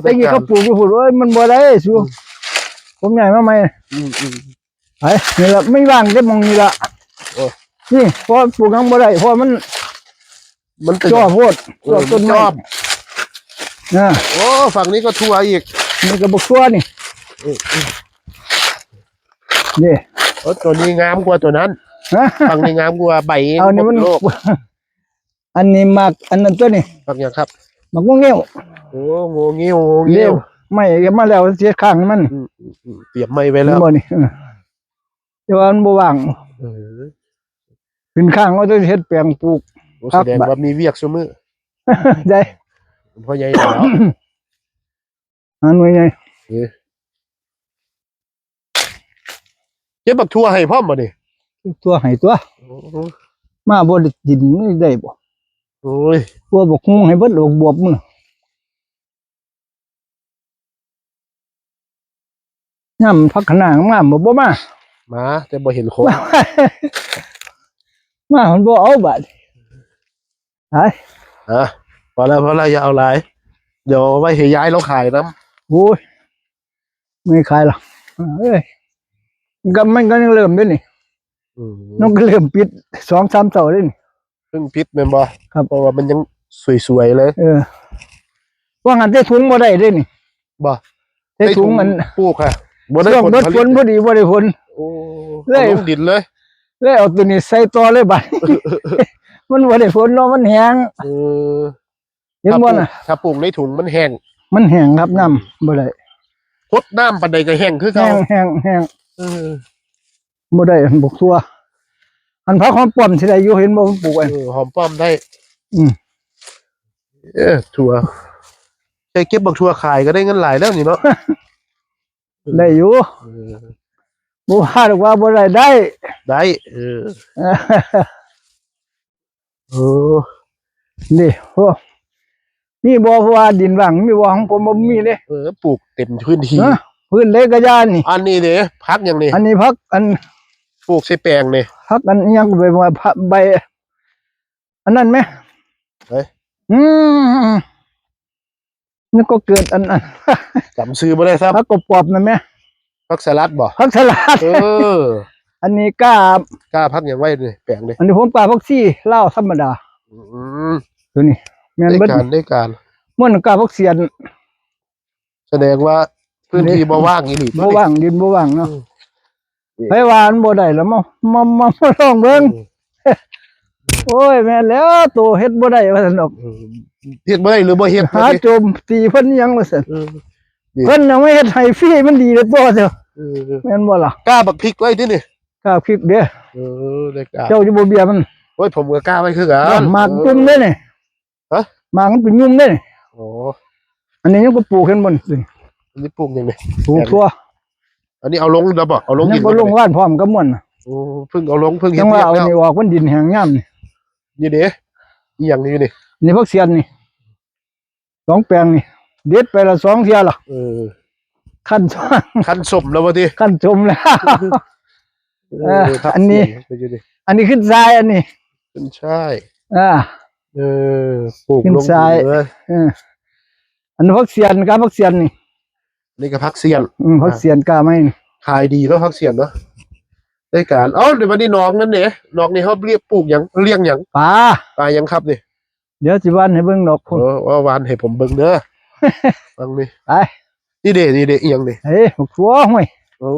แต่กี้เขาปลูกอยู่พุ่น โอ้ย มันบ่ได้สู อืม ผมย้ายมาใหม่ อืม อืม ไป นี่ละ ไม่ว่างได้มองนี่ละ โอ้ นี่ เพราะปลูกยังบ่ได้ เพราะมัน มันเป็น จ่อโพด เออ จ่อต้นไม้ มันจ่อ อ่า โอ้ ฝั่งนี้ก็ถั่วอีก นี่ก็บักถั่วนี่ เออเออ นี่ โอ้ ตัวนี้งามกว่าตัวนั้น ฮะ ฝั่งนี้งามกว่าใบ เอานี่มัน โลก อันนี้หมากอันนั้นตัวนี้ ผักหยังครับ หมากงวงเงี้ยว โอ้ โงเงี้ยวโง เลี้ เงี้ ย ยว ว ไม่ก็มาแล้วเสียข้างมัน อืมอืมอืมเตรียมไม้ไว้แล้ว บ่นี่เออแต่ว่ามันบ่ว่าง เออ ขึ้นข้างว่าจะเฮ็ดแปลงปลูก โอ้ ครับ แสดงว่ามีเวียกซุมื้อ ได้ พ่อใหญ่แล้ว หาหน่วยไง เออเก็บบักถั่วให้พร้อมบ่นี่ ตัวให้ตัว โอ้ มาบ่ได้กินนี่ได้บ่ โอ้ย ตัวบักฮุ่งให้เบิดดอกบวบมื้อ น้ำผักคะน้างามบ่บ่มา มาแต่บ่เห็นคน มามันบ่เอาบาดหาย อ่ะพอแล้วพอแล้วอย่าเอาหลาย เดี๋ยวเอาไว้ให้ยายเราขายน้ำ โอ้ยไม่ขายหรอกเอ้ยก็มันก็ยังเริ่มด้วยนี่ อืม นกก็เริ่มปิดสองสามเสาเลยนี่ เพิ่งปิดแม่นบ่ ครับ เพราะว่ามันยังสวยๆเลย เออ ว่างั้นได้ถุงบ่ได้เลยนี่ บ่ ได้ถุงมัน ปลูกค่ะบ่ได้ ช่วง ผล รถ ผ ฝ ลิ น ต พอดีบ่ได้ผล โอ้ เลย เอาลงดินเลย เลยเอาตัวนี้ใส่ต่อเลยบาด มันบ่ได้ผลเนาะมันแห้ง เออ เห็นบ่น่ะ ถ้าปลูกถ้าปลูกในถุงมันแห้ง มันแห้งครับน้ำบ่ได้ พดน้ำปานใดก็แห้งคือ แห้ เก่าง แห้งแห้ง เออ บ่ได้อันบกทั่ว อันผักหอมป้อมสิได้อยู่เห็นบ่มันปลูกไว้ เออหอมป้อมได้ อืม เออถั่วไปเก็บบักถั่วขายก็ได้เงินหลายแล้วนี่เนาะ ได้อยู่ เออ บ่ว่าดอกว่าบ่ได้ได้ ได้เออ เออ นี่พวกมีบ่เพราะว่าดินว่างมีบ่ของผมบ่มีเด้ เออปลูกเต็มพื้นที่ ฮะ พื้นเล็กก็ย่านนี่ อันนี้เด้ผักอย่างนี้ อันนี้ผักอัน ปลูกใส่แปลงนี่ ผักอันอิหยังก็ไปว่าผักใบ อันนั้นไหม เฮ้ย อืมนี่ก็เกิดอันอัน จำชื่อไม่ได้ครับ ผักกบปอบนั่นไหม ผักสลัดบ่ ผักสลัด เออ อันนี้กล้า กล้าผักอย่างไว้นี่แปลงนี่ อันนี้ผมกล้าผักชีลาวธรรมดา อืม ตัวนี้แม่น ได้ เบิด การได้การ มันกล้าผักเสียน แสดงว่าพื้นที่บ่ว่างอีหลี บ่ว่างดินบ่ว่างเนาะ อืม ไผว่ามันบ่ได้แล้วมามามามาลองเบิ่ง เออ โอ้ยแม่นแล้วโตเฮ็ดบ่ได้ว่าซั่นดอก เออเฮ็ดบ่ได้หรือบ่เฮ็ด หาโจมตีเพิ่นยังว่าซั่น เออ เพิ่นเอามาเฮ็ดให้ฟรีมันดีเลยตัวเดียว เออ แม่นบ่ล่ะ กล้าบักพริกไว้ที่นี่ กล้าพริกเด้อ เออได้กล้า เจ้าจะบ่เบียมัน โอ้ยผมก็กล้าไว้คือกัน หมากจุ่มเด้อนี่ ฮะ หมากมันเป็นยุ่มเด้อนี่ โอ้ อันนี้ยังก็ปลูกขึ้นบนสิ อันนี้ปลูกยังไง ปลูกทั่ว อันนี้เอาลงแล้วบ่เอาลง ยั ดิ ง น ก็ลงว่านพร้อมกับมันน่ะ โอ้เพิ่งเอาลงเพิ่งเห็ จั น งว่า เรียบ เอา แล้ว นี่ออกมันดินแห้งย่ำนี่ นี่เด้อีหยังนี่นี่ นี่ผักเสียนนี่สองแปลงนี่ เด็ดไปละสองเทื่อละ เออ ขั้น ขั้นสมแล้ววะที ขั้นสมแล้ว เอ เออ ผัก อันนี้ เสียงไปอยู่ดิ อันนี้ขึ้นทรายอันนี้ ขึ้นใช่ อ่า เออปลูก ขึ้น ลง ทราย ดินเลย เออ อันนี้ผักเสียนกับผักเสียนนี่ นี่ก็ผักเสียน อืมผักเสียนกล้าไหมนี่ ขายดีแล้วผักเสียนเนาะได้การเอ้าเดี๋ยววันนี้น้องนั่นเนี่ยน้องนี่เขาเรียกปลูกหยังเลี้ยงหยัง ปลา ปลาหยังครับนี่ เดี๋ยวสิหว่านให้เบิ่งดอก เออว่าหว่านให้ผมเบิ่งเด้อฟังนี่ ไป นี่เด้นี่เด้อีหยังนี่ เฮ้ยบักทั่วห้วย โอ้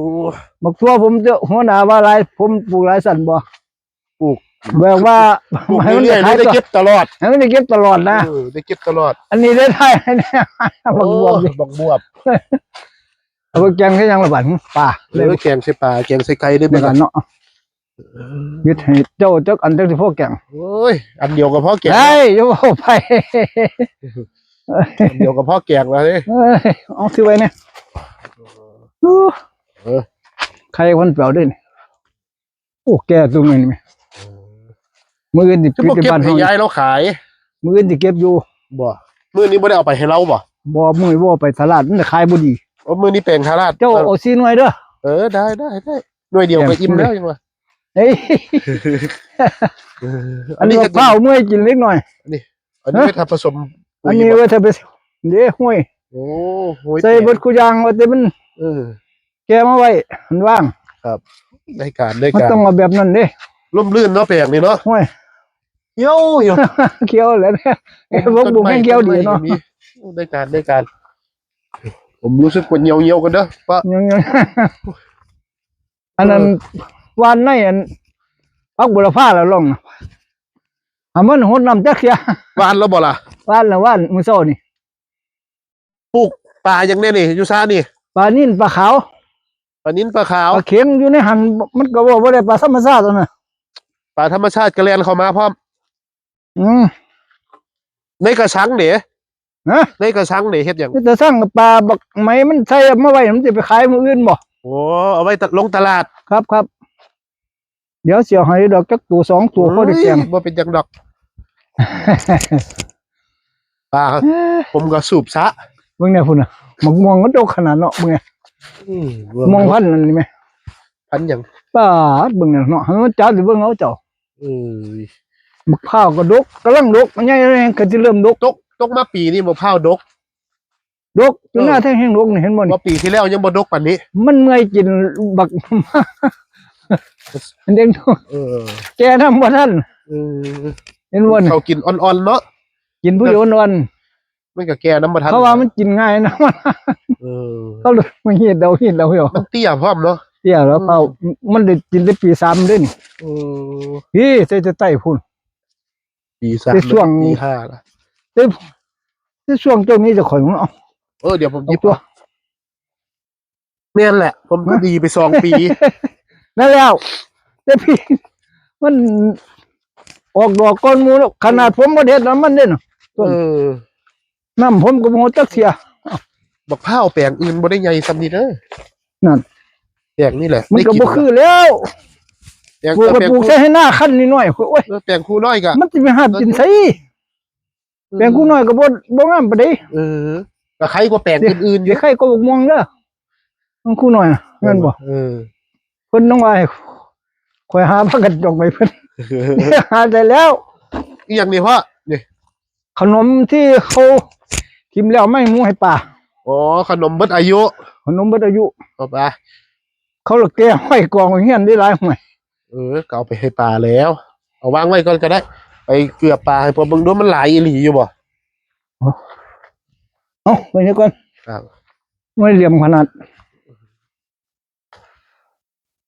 บักทั่วผมเจอหัวหน้าว่าหลายผมปลูกหลายสั่นบ่ ปลูก แบบว่า ปลูกเรื่อยๆ ให้ ได้ มันได้ เก็บตลอด ให้มันได้เก็บตลอดนะ เออได้เก็บตลอด อันนี้ได้ไทยเนี่ยบักบวบนี่ โอ้บักบวบ เอาไปแกงก็ยังละบาดปลา เออแกงใส่ปลาแกงใส่ไก่ได้ไหม เดี๋ยวกันเนาะยึดให้เจ้าจักอันจักสิพวกแกง โอ้ยอันเดียวกับพ่อแกง ได้อย่าบอกไป อันเดียวกับพ่อแกงแล้วนี่ เอ้ยเอาซื้อไว้เนี่ย เออ ใครคนเปล่าด้วยนี่โอ้แกตรงนี้นี่มื้ออื่นสิ จะ ปิด บอก ที่ เก็บ บ้าน ให้ เฮา ยายเราขาย มื้ออื่นสิเก็บอยู่ บ่มื้อนี้ไม่ได้เอาไปให้เราบ่ บ่มื้อบ่ไปตลาดมันขายบ่ดี โอ้มื้อนี้แปลงทาราด เจ้าเอาสี่หน่วยเด้อ เออได้ได้ได้หน่วยเดียวก็อิ่มแล้วยังวะ เฮ้ย เออ อันนี้ ก็ ก็เผาเมื่อยกินเล็กหน่อย อันนี้ไม่ทำผสม อันนี้ ปุ๋ย ว่าจะไปเด้ห้วย โอ้โหย ใส่เบิดคู่อย่างว่าแต่มัน เออ แกมาไว้มันว่าง ครับ ได้การได้ มัน การ ต้องเอาแบบนั้นเด้ ร่มรื่นเนาะแปลงนี่เนาะ ห้วย เยี่ยวเยี่ยว เขียวแล้วเนี่ยไอ้พวกบุกแม่งเขียวดีเนาะ ต้นไม้ ได้การได้การ ผมรู้สึกปวดเหี่ยวๆกันเด้อปะ ยังยังอันนั้น เออ หว่านในอันผักบุรพาแล้วลองนะ อ่ะมันหดน้ำจักเสีย หว่านแล้วบ่ล่ะ หว่านแล้วหว่านมื้อเช้านี่ ปลูกปลาอย่างแน่นี่อยู่ซ่านี่ ปลานิลปลาขาว ปลานิลปลาขาว ปลาเข็งอยู่ในหัน มันก็ว่าบ่ได้ปลาธรรมชาตินะ ปลาธรรมชาติกระแลนเข้ามาพร้อม อืม ในกระชังเด้ นะ ในกระชังเด้เฮ็ดหยัง แต่สั่งปลาบักไหมมันใส่มาไว้มันจะไปขายมื้ออื่นบ่ โอ้เอาไว้ตะลงตลาด ครับครับ เดี๋ยวเสียหายดอกจักตัวสองตัวพอได้แกง เฮ้ยบ่เป็นหยังดอกปลา เอ้ย ผมก็สูบซะ เบิ่งเนี่ยพุ่นน่ะหมากม่วงมันดกขนาดเนาะเบิ่งเนี่ย อืม ม่วงพันธุ์นั่นนี่แหม พันธุ์หยัง ปาดเบิ่งเนี่ยเนาะให้มันจับสิเบิ่งเอาเจ้า เอ้ย บักพร้าวก็ดกกำลังดกมันใหญ่แล้วก็สิเริ่มดก ตกตกมาปีนี้มะพร้าวดก ดกอยู่หน้าแท่งแห่งดกนี่เห็นบ่นี่ ว่าปีที่แล้วยังบ่ดกปานนี้ มันเมื่อยกินบัก มันเด้ง เออ แกนำบ่ทัน เออ เห็นบ่นี่ เขากินอ่อนๆเนาะ กินผู้เดียวอ่อน มันก็แก่นำบ่ทัน เพราะว่ามันกินง่ายนะ เออ เขาเลยมาเฮ็ดเอาเฮ็ดเอาอยู่ มันเตี้ยพร้อมเนาะ เตี้ยแล้วเปล่ามันได้กินได้ปีสามเด้นี่ เออ พี่ใส่แต่ใต้พุ่น ปีสาม ในช่วง ปีห้าละ แต่แต่ช่วงเจ้านี้จะข่อยมันเอา เออเดี๋ยวผมห เอา ยิบ ตัว เนี่ยแหละ ผมก็ดีไปสองปี นั่นแล้วแต่พี่ มันออกดอกก้อนหมู่แล้วขนาดผมบ่เด็ดน้ำมันเด้น เออ น้ำผมก็บ่จักเสีย บักพร้าวแปลงอื่นบ่ได้ใหญ่ส่ำนี้เด้อ นั่น แปลงนี่แหละ มันก็ ได้ บ่คือแล้ว แปลง ปลูกก็ แปลง ปลูกใส่ให้หน้าคันนิดหน่อยโอ้ย เออแปลงคู่น้อยก็ มันสิไปหากินไสแปลงกูน้อยก็บ่บ่งามปานใด เออก็ใครกว่าแปลงอื่นๆอยู่ ใครก็บ่ม่วงเด้อมันกูน้อยน่ะแม่นบ่ เออ เพิ่นต้องว่าให้ข่อยหาพากันดอกไม้เพิ่น หาได้แล้ว อีหยังนี่พ่อนี่ ขนมที่เขาทิ่มแล้วไม่หมูให้ปลา อ๋อขนมเบิดอายุ ขนมเบิดอายุ เอาไป เขาละแก้ห้อยกองไว้เฮียนได้หลายห้อย เออก็เอาไปให้ปลาแล้ว เอาวางไว้ก่อนก็ได้ ไปเกือบปลาให้พวกเบิ่งดูมันหลายอีหลีอยู่บ่ เอ้าไปนี่ก่อน ครับ ไม่เหลี่ยมขนาด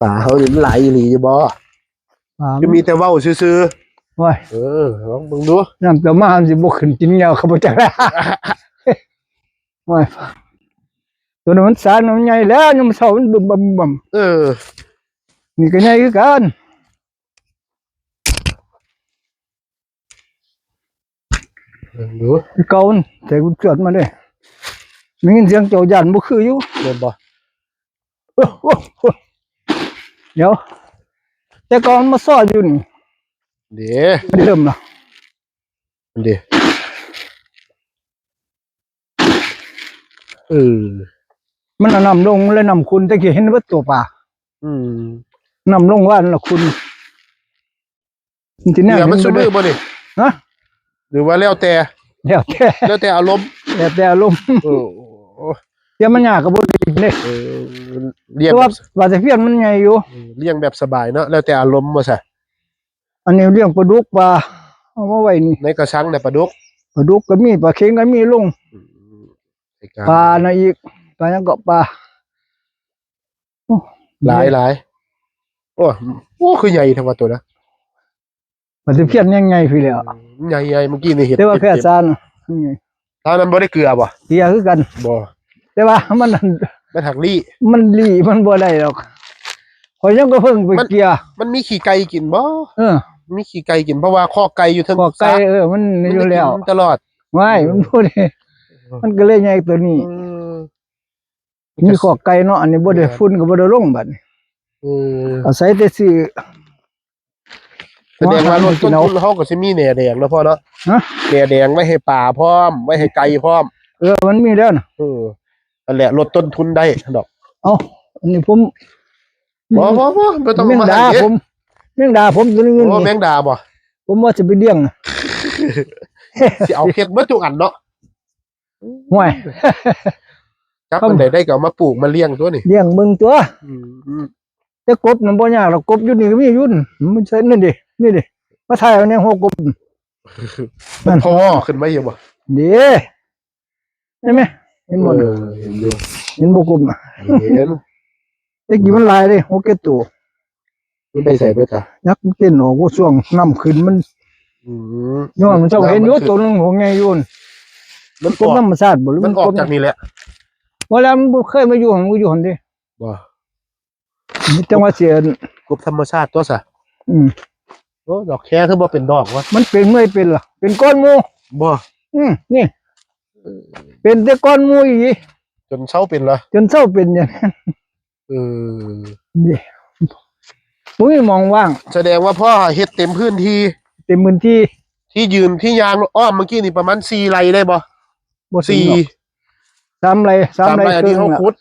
ปลาเขานี่มันหลายอีหลีอยู่บ่ ปลา จะมีแต่เว้าซื่อ โอ้ย ๆเออลองเบิ่งดู น้ำเต้ามามันสิบ่ขึ้นกินแล้วเขาบ่จัก โอ้ยตัวนั้นมันสารมันใหญ่แล้วยังมันเศร้ามันบึมบึมบึม เออ นี่ก็ใหญ่คือกัน เบิ่งดู คือเก่ามันใส่กุญจวดมาเลยมีเงินเสียงเจ้าย่านบ่คืออยู่ เห็นบ่ เดี๋ยว แต่ก่อนมาซ่ออยู่นี่ เดี๋ยว เริ่มละ เดี๋ยวเออ มันเอาน้ำลงมันเลยน้ำขุ่นแต่กี้เห็นว่าตัวปลา อืม น้ำลงว่านั่นละขุ่นมันสิแน่ เดี๋ยวมัน ห็ ซุ บ่ มื ได้ อบ่นี่ ฮะ หรือว่าแล้วแต่ แล้วแต่ แล้วแต่อารมณ์ แล้วแต่อารมณ์ เออ เดี๋ยวมันยากก็บ่ได้กินเด้ เออเลี้ยง แต่ แบ ว่า บ ปลาตะเพียนมันใหญ่อยู่ เออเลี้ยงแบบสบายเนาะแล้วแต่อารมณ์ว่าซะ อันนี้เลี้ยงปลาดุกปลาเอามาไว้นี่ ในกระชังน่ะปลาดุก ปลาดุกก็มีปลาเข็งก็มีลง อืม ปลานะอีกปลาหยังก็ปลาโอ้ หลายหลายโอ้โอ้คือใหญ่แท้ว่าตัวนะ ปลาตะเพียนยังไงพี่แล้ว ใหญ่ใหญ่เมื่อกี้นี่เห็น แต่ว่าแพทย์ซาน ตอนนั้นบ่ได้เกลือบ่ เกลียคือกัน บ่ แต่ว่ามัน มันหักลี่ มันหลีมันบ่ได้หรอกข่อยยังก็เพิ่งไปเกลีย มันมีขี้ไก่กินบ่ เออ มีขี้ไก่กินเพราะว่าคอกไก่อยู่เทิง คอกไก่ สระ เออมัน มัน อยู่ ได้ แล้ว กินตลอด ไม่มันบ่ได้ เออ มันก็เลยใหญ่ตัวนี้ เออ มีคอกไก่เนาะอันนี้บ่ได้ เออ ฝุ่นก็บ่ได้ลงบัดนี้ เออ อาศัยแต่ซื้อ แสดงว่ารถต้นทุนเขาก็สิมีแหน่แดงเนาะพ่อเนาะ ฮะ แหน่แดงไว้ให้ปลาพร้อม ไว้ให้ไก่พร้อม เออมันมีแล้วนะ เออนั่นแหละลดต้นทุนได้ดอก เอ้าอันนี้ผม บ่บ่บ่บ่ต้อง แมง มา ดา ให้เด้ ผมแมงดาผมตัวนึง โอ้ นี่ แมงดาบ่ ผมว่าจะไปเลี้ยงนะ สิเอาเฮ็ดเบิดทุกอันเนาะ ห่วย จับมันได้ได้ก็เอามาปลูกมาเลี้ยงตัวนี่ เลี้ยงเบิ่งตัว อืม แต่กบมันบ่ยากหรอกกบอยู่นี่ก็มีอยู่นั่นมันใช่นั่นดินี่ดิมาถ่ายเอาในหัวกบ นั่น พอขึ้นมาอยู่บ่ เด้ เห็นไหม เห็นบ่ เออเห็นอยู่ เห็นบ่กบน่ะ เห็น แต่กี้มันหลายเลยหกเจ็ดตัว มันไปใส่ไปจ้ะ ยักษ์มันเต้นออกว่าช่วงน้ำขึ้นมัน อืม ย้อนมันเจ้าเห็นอยู่ตัวหนึงหัวไงอยู่นั่น มัน ก อบ อก ธรรมชาติบ่หรือ มั มัน น ออก กบ จากนี่แหละ ว่าแล้วมันบ่เคยมาอยู่ของมันอยู่หั่นเด้ บ่ มีจังหวะเสีย กบธรรมชาติตัวซะ อืม โอ้ดอกแค่คือบ่เป็นดอกวะ มันเป็นเมื่อยเป็นล่ะ เป็นก้อนหมู่ บ่ อืมนี่ เป็นแต่ก้อนหมู่อีก จนเซาเป็นละ จนเซาเป็นอย่างนั้น เออ นี่บ่มีหม่องว่าง แสดงว่าพ่อเฮ็ดเต็มพื้นที่ เต็มพื้นที่ ที่ยืนที่ยางอ้อมเมื่อกี้นี่ประมาณสี่ไร่ได้บ่ บ่ถึง สี่ หรอก สามไร่สามไร่ สามไร่อันนี้ ครึ่ง เขา น่ะ ขุด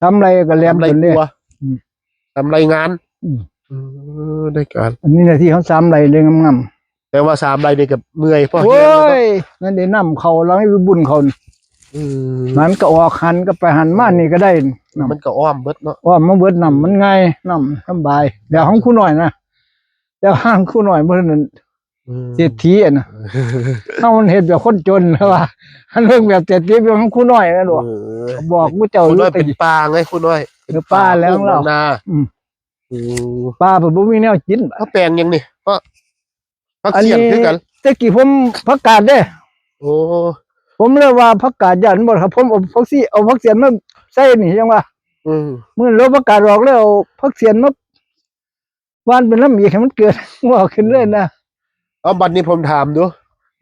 สามไร่ก็แหลม สามไร่ จนเด้ กว่า อืม สามไร่งาน อืม เออได้การ อันนี้หน้าที่เขาสามไร่เลยงาม แต่ว่าสามไร่นี่กับเมื่อยพ่อ ๆ เฮี โอ้ ย ยนั่นได้น้ำเขาแล้วให้บุญเขา อืม มันก็ออกหันก็ไปหันมานี่ก็ได้น้ำ มันก็อ้อมเบิดเนาะ อ้อมมาเบิดน้ำมันง่ายน้ำสบายเดี๋ยวของครูหน่อยนะเดี๋ยวห้างครูหน่อยเพิ่นนั่น อืม เศรษฐีอะนะเฮามันเฮ็ดแบบคนจนแล้วว่าอันเรื่องแบบเศรษฐีเป็นของครูหน่อยนะหลวง เออ บอกผู้เจ้า ครู อยู่ น้อย แต่ เป็นปลาไงครูน้อย เออปลาแล้ว ปลูกหนองนา อืม อืม ปลาเพิ่นบ่มีแนวกิน เขาแปลงยังนี่ก็ผักเสี้ยนคือกัน แต่กี้ผมผักกาดเด้ โอ้ ผมเลยว่าผักกาดย่านบ่ครับผมเอาผักซี่เอาผักเสี้ยนมาใส่นี่ยังว่า อืม มื้อเราผักกาดออกแล้วเอาผักเสี้ยนมาหว่านเป็นลำอีกให้มันเกิด งอกขึ้นเลยนะ เอาบัดนี้ผมถามดู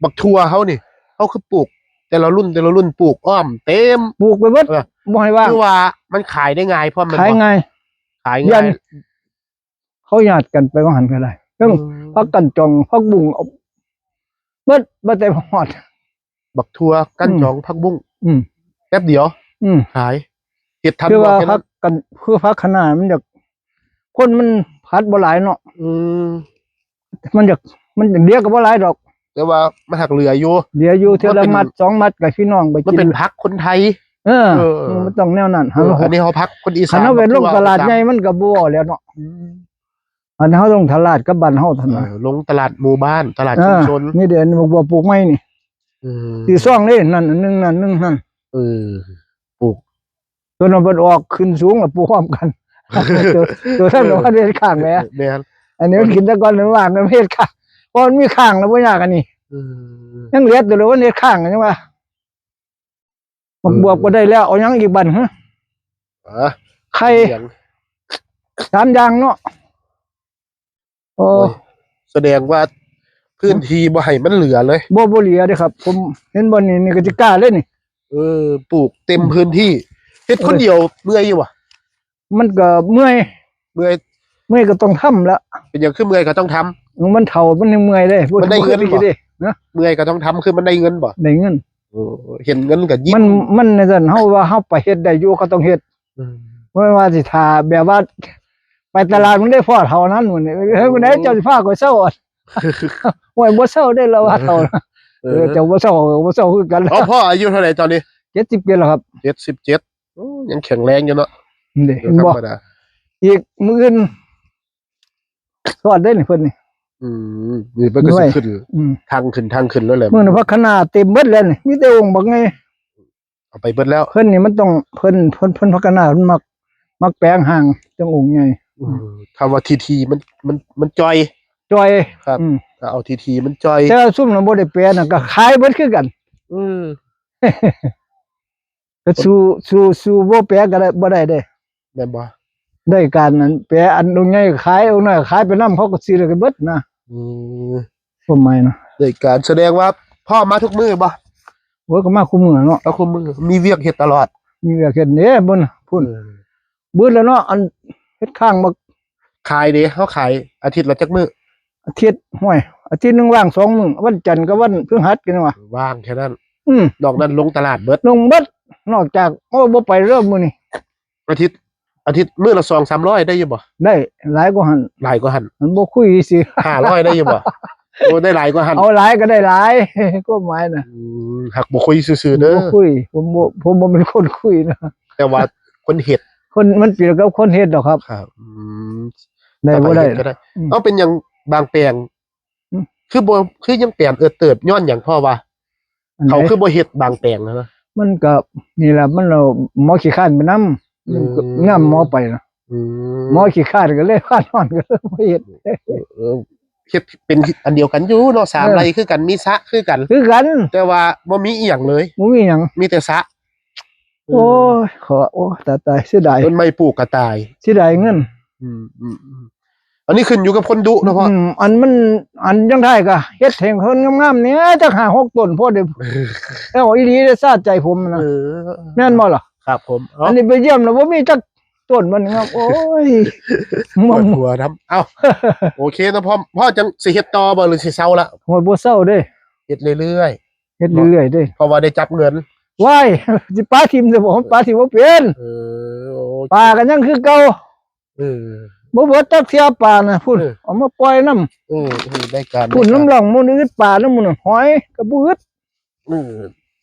บักถั่วเขานี่เขาคือปลูก แต่ละรุ่นแต่ละรุ่นปลูกอ้อมเต็ม ปลูกไปเบิด เออ บ่ให้ว่าง คือว่ามันขายได้ง่ายเพราะมัน ขายง่าย ขาย ย่า ง่าน ย เขาหยาดกันไปว่าหันก็ได้เรื่อง อืม ผักกันจองผักบุ้งเอาเบิดบ่แต่ฮอด บักถั่วกัน อืม จองผักบุ้ง อืม แป๊บเดียว อืม ขายเห็ดทัน คือว่า บ่แค่ ผั นั้น กกันคือผักคะน้ามันอยากคนมันผัดบ่หลายเนาะ อืม มันอยากมันเดียวก็บ่หลายดอก แต่ว่ามันหักเหลืออยู่ เดียวอยู่เทื่อละ มันเป็น มัดสองมัดกับพี่น้องไป มัน กิ เป็น น ผักคนไทย เออ เออ มันต้องแนวนั้น เอออันนี้เขาผักคนอีสาน คันเอาไปลง ผัก ตลาด อีสน ใหญ่มันก็บ่แล้วเนาะ อืม อันนี้เขาลงตลาดกับบ้านเฮาเท่า เอ นั้น อลงตลาดหมู่บ้านตลาด เอ ชุม อ ชน นี่เดี๋ยวนี้บอกว่าปลูกไม้นี่ อืม สีซองนี่นั่นอันหนึงนั่นหนึงนั่น เออปลูก ตัวนั้นมันออกขึ้นสูงแล้วปลูกพร้อมกัน ตัวตัวท่านบอกว่าเฮ็ดข้างแหม แม่น อันนี้มันกินแต่ก่อนมันว่างมันเฮ็ดข้างเพราะมันมีข้างแล้วบ่ยากอันนี้ อืม ยังเหลือตัวเดียวมันเฮ็ดข้างกันยังว่าบักบวบก็ได้แล้วเอายังอีกบันฮะ อ่ะ ไข่ เสียง สามอย่างเนาะโอ้ โอ้ย แสดงว่าพื้นที่บ่ให้มันเหลือเลย บ่บ่เหลือเด้อครับ ผมเห็นบ่นี่นี่ก็สิกล้าเลยนี่ เออปลูกเต็มพื้นที่เฮ็ดคนเดียวเมื่อยอยู่บ่ มันก็เมื่อย เมื่อย เมื่อยก็ต้องทำละ เป็นอย่างคือเมื่อยก็ต้องทำ มันเฒ่ามันยังเมื่อยเลย มันได้เงินบ่ เด้นะ เมื่อยก็ต้องทำคือมันได้เงินบ่ ได้เงิน โอ้เห็นเงินก็ยิ่ง มันมันในซั่นเฮาว่าเฮาไปเฮ็ดได้อยู่ก็ต้องเฮ็ด อืม บ่แม่นว่าสิถ้าแบบว่า ไปตลาดมันได้พอเท่านั้นมื้อนี้เฮ้ยมื้อใดเจ้าสิพาข่อยเซาอะ โอ้ยบ่เซาได้แล้วว่าเฒ่า เอ เออ อ เจ้าบ่เซาก็บ่เซาคือกัน เอาพ่ออายุเท่าไหร่ตอนนี้ เจ็ดสิบปีแล้วครับ เจ็ดสิบเจ็ดโอ้ยังแข็งแรงอยู่เนาะ นี่ เดี๋ยว เห็น ธร บ่ รมดา อีกมื้ออื่นทอดได้นี่เพิ่นนี่ อืมนี่เพิ่นก็สิขึ้น อืม ทางขึ้นทางขึ้นแล้วแหละ มื้อนี้ผักคะน้าเต็มเบิดแล้วนี่มีแต่องค์บักไง เอาไปเบิดแล้ว เพิ่นนี่มันต้องเพิ่นเพิ่นเพิ่นผักคะน้ามันมัก มักแปลงห่างจังองค์ใหญ่ อืมคำว่าทีทีมันมันมันจอย จอย ครับ อืม ถ้าเอาทีทีมันจอย แต่ว่าซุ่มนั้นบ่ได้แปลน่ะก็ขายเบิดคือกัน อืม ก็สู้สู้สู้บ่แปลก็ได้บ่ได้เด้ แม่นบ่ ได้การนั้นแปลอันองค์ใหญ่ขายองค์น้อยขายไปนำเขาก็ซื้อแล้วก็เบิดนะ อืม ความหมายนะ ได้การแสดงว่าพ่อมาทุกมื้อบ่ โอ้ยก็มาคู่มื้อเนาะ มาคู่มื้อมีเวียกเฮ็ดตลอด มีเวียกเฮ็ดเด้บ่นพุ่น เออ เบิดแล้วเนาะอันเฮ็ดข้างบัก ขายเด้เขาขายอาทิตย์ละจักมื้อ อาทิตย์ห้วยอาทิตย์หนึงว่างสองมื้อวันจันทร์กับวันพฤหัสกันว่า ว่างแค่นั้น อืม นอกนั้นลงตลาดเบิด ลงเบิดนอกจากโอ้บ่ไปเริ่มมื้อนี้ อาทิตย์ อาทิตย์มื้อละสองสามร้อยได้อยู่บ่ ได้หลายกว่าหั่น หลายกว่าหั่น มันบ่คุยสิ ห้าร้อยได้อยู่บ่โอ้ได้หลายกว่าหั่น เอาหลายก็ได้หลาย ความหมายน่ะ อืมหักบ่คุยซื่อๆเด้อ บ่คุยผมบ่ผมบ่เป็นคนคุยนะ แต่ว่าคนเฮ็ด คนมันเปรียบกับคนเฮ็ดดอกครับ ครับอืม ได้บ่ได้ แต่ว่าเฮ็ก็ได้ อืม เอาเป็นหยังบางแปลง อืม คือบ่คือยังแปลงเอิดเติบย้อนหยังพ่อว่า อันไหน เขาคือบ่เฮ็ดบางแปลงนะ มันก็นี่แหละมันเอาหมอขี้คร้านไปนำ อืม นำหมอไปนะ อืม หมอขี้คร้านก็เลยพานอนก็เลยบ่เฮ็ด เออเฮ็ดเป็นอันเดียวกันอยู่เนาะสาม เออ ไร่คือกันมีสระคือกัน คือกัน แต่ว่าบ่มีอีหยังเลย บ่มีหยัง มีแต่สระ โอ้ยขอโอ้ตายตายเสียดาย ต้นไม้ปลูกกระต่าย เสียดายเงิน อืมอืมอืมอันนี้ขึ้นอยู่กับคนดุเนาะพ่อ อืมอันมันอันยังได้ก็เฮ็ดให้เพิ่นงามๆเนี่ยจักห้าหกต้นพอได้แล้วอีหลีได้สาใจผมนะ เออ แม่นบ่ล่ะ ครับผมเอา อันนี้ไปเยี่ยมแล้วบ่มีจักต้นมันงามโอ้ย ป ม่ว ว ง ดหัวทำเอ้า โอเคนะพ่อพ่อจังสิเฮ็ดต่อบ่หรือสิเซาละ โอ้ยบ่เซาเด้ เฮ็ดเรื่อย เฮ็ดเรื่อยๆเด้ ๆเพราะว่าได้จับเงิน ว้ายสิปาทิ่มซะบ่ปาทิ่มบ่เป็น เออโอเค ปากันยังคือเก่า เออ บ่เบิดจักเทื่อปานะพุ่น เออ เอามาปล่อยนำ เออเออได้การ พุ่น ได้การ น้ำร่องมันอึดปาน้ำมันหอยก็บ่อึด เออ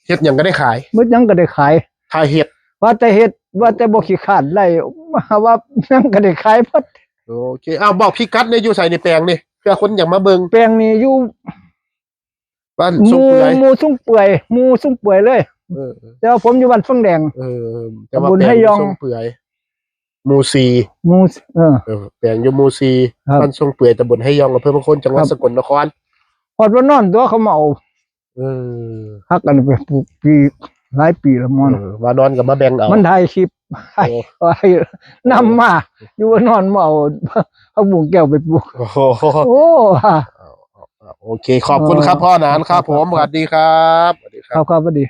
เฮ็ดหยังก็ได้ขาย เบิดหยังก็ได้ขาย ขายเฮ็ด ว่าแต่เฮ็ดว่าแต่บ่ขี้คร้านไล่ว่าหยังก็ได้ขายหมด โอเคอ้าวบอกพี่กัดเนี่ยอยู่ใส่ในแปลงนี่เพื่อคนอยากมาเบิ่ง แปลงนี้อยู่ บ้าน ห สุง มู่ เปื่อย หมู่สุงเปื่อยหมู่สุงเปื่อยเลย เออ แต่ว่าผมอยู่บ้านฟังแดง เออแต่ว่า ตำบล แปลง ไฮยอง สุงเปื่อยหมู่สี่ หมู่เออ เออแปลงอยู่หมู่สี่ ครับ บ้านสุงเปื่อยตำบลไฮยองอำเภอเมืองโขงจังหวัด ครับ สกลนคร ฮอดว่านอนตัวเขามาเอา เออ ฮักกันไปปลูกปีหลายปีแล้วมอน เออว่านอนกับมาแบ่งเอา มันถ่ายคลิป โอ้ ไอ้นำมา อยู่ว่านอนมาเอาเอาบุงแก้วไปปลูก โอ้โห โอ้ โอเค ขอบคุณครับพ่อหนานครับผมสวัสดีครับสวัสดีค ครับ รับครับสวัสดี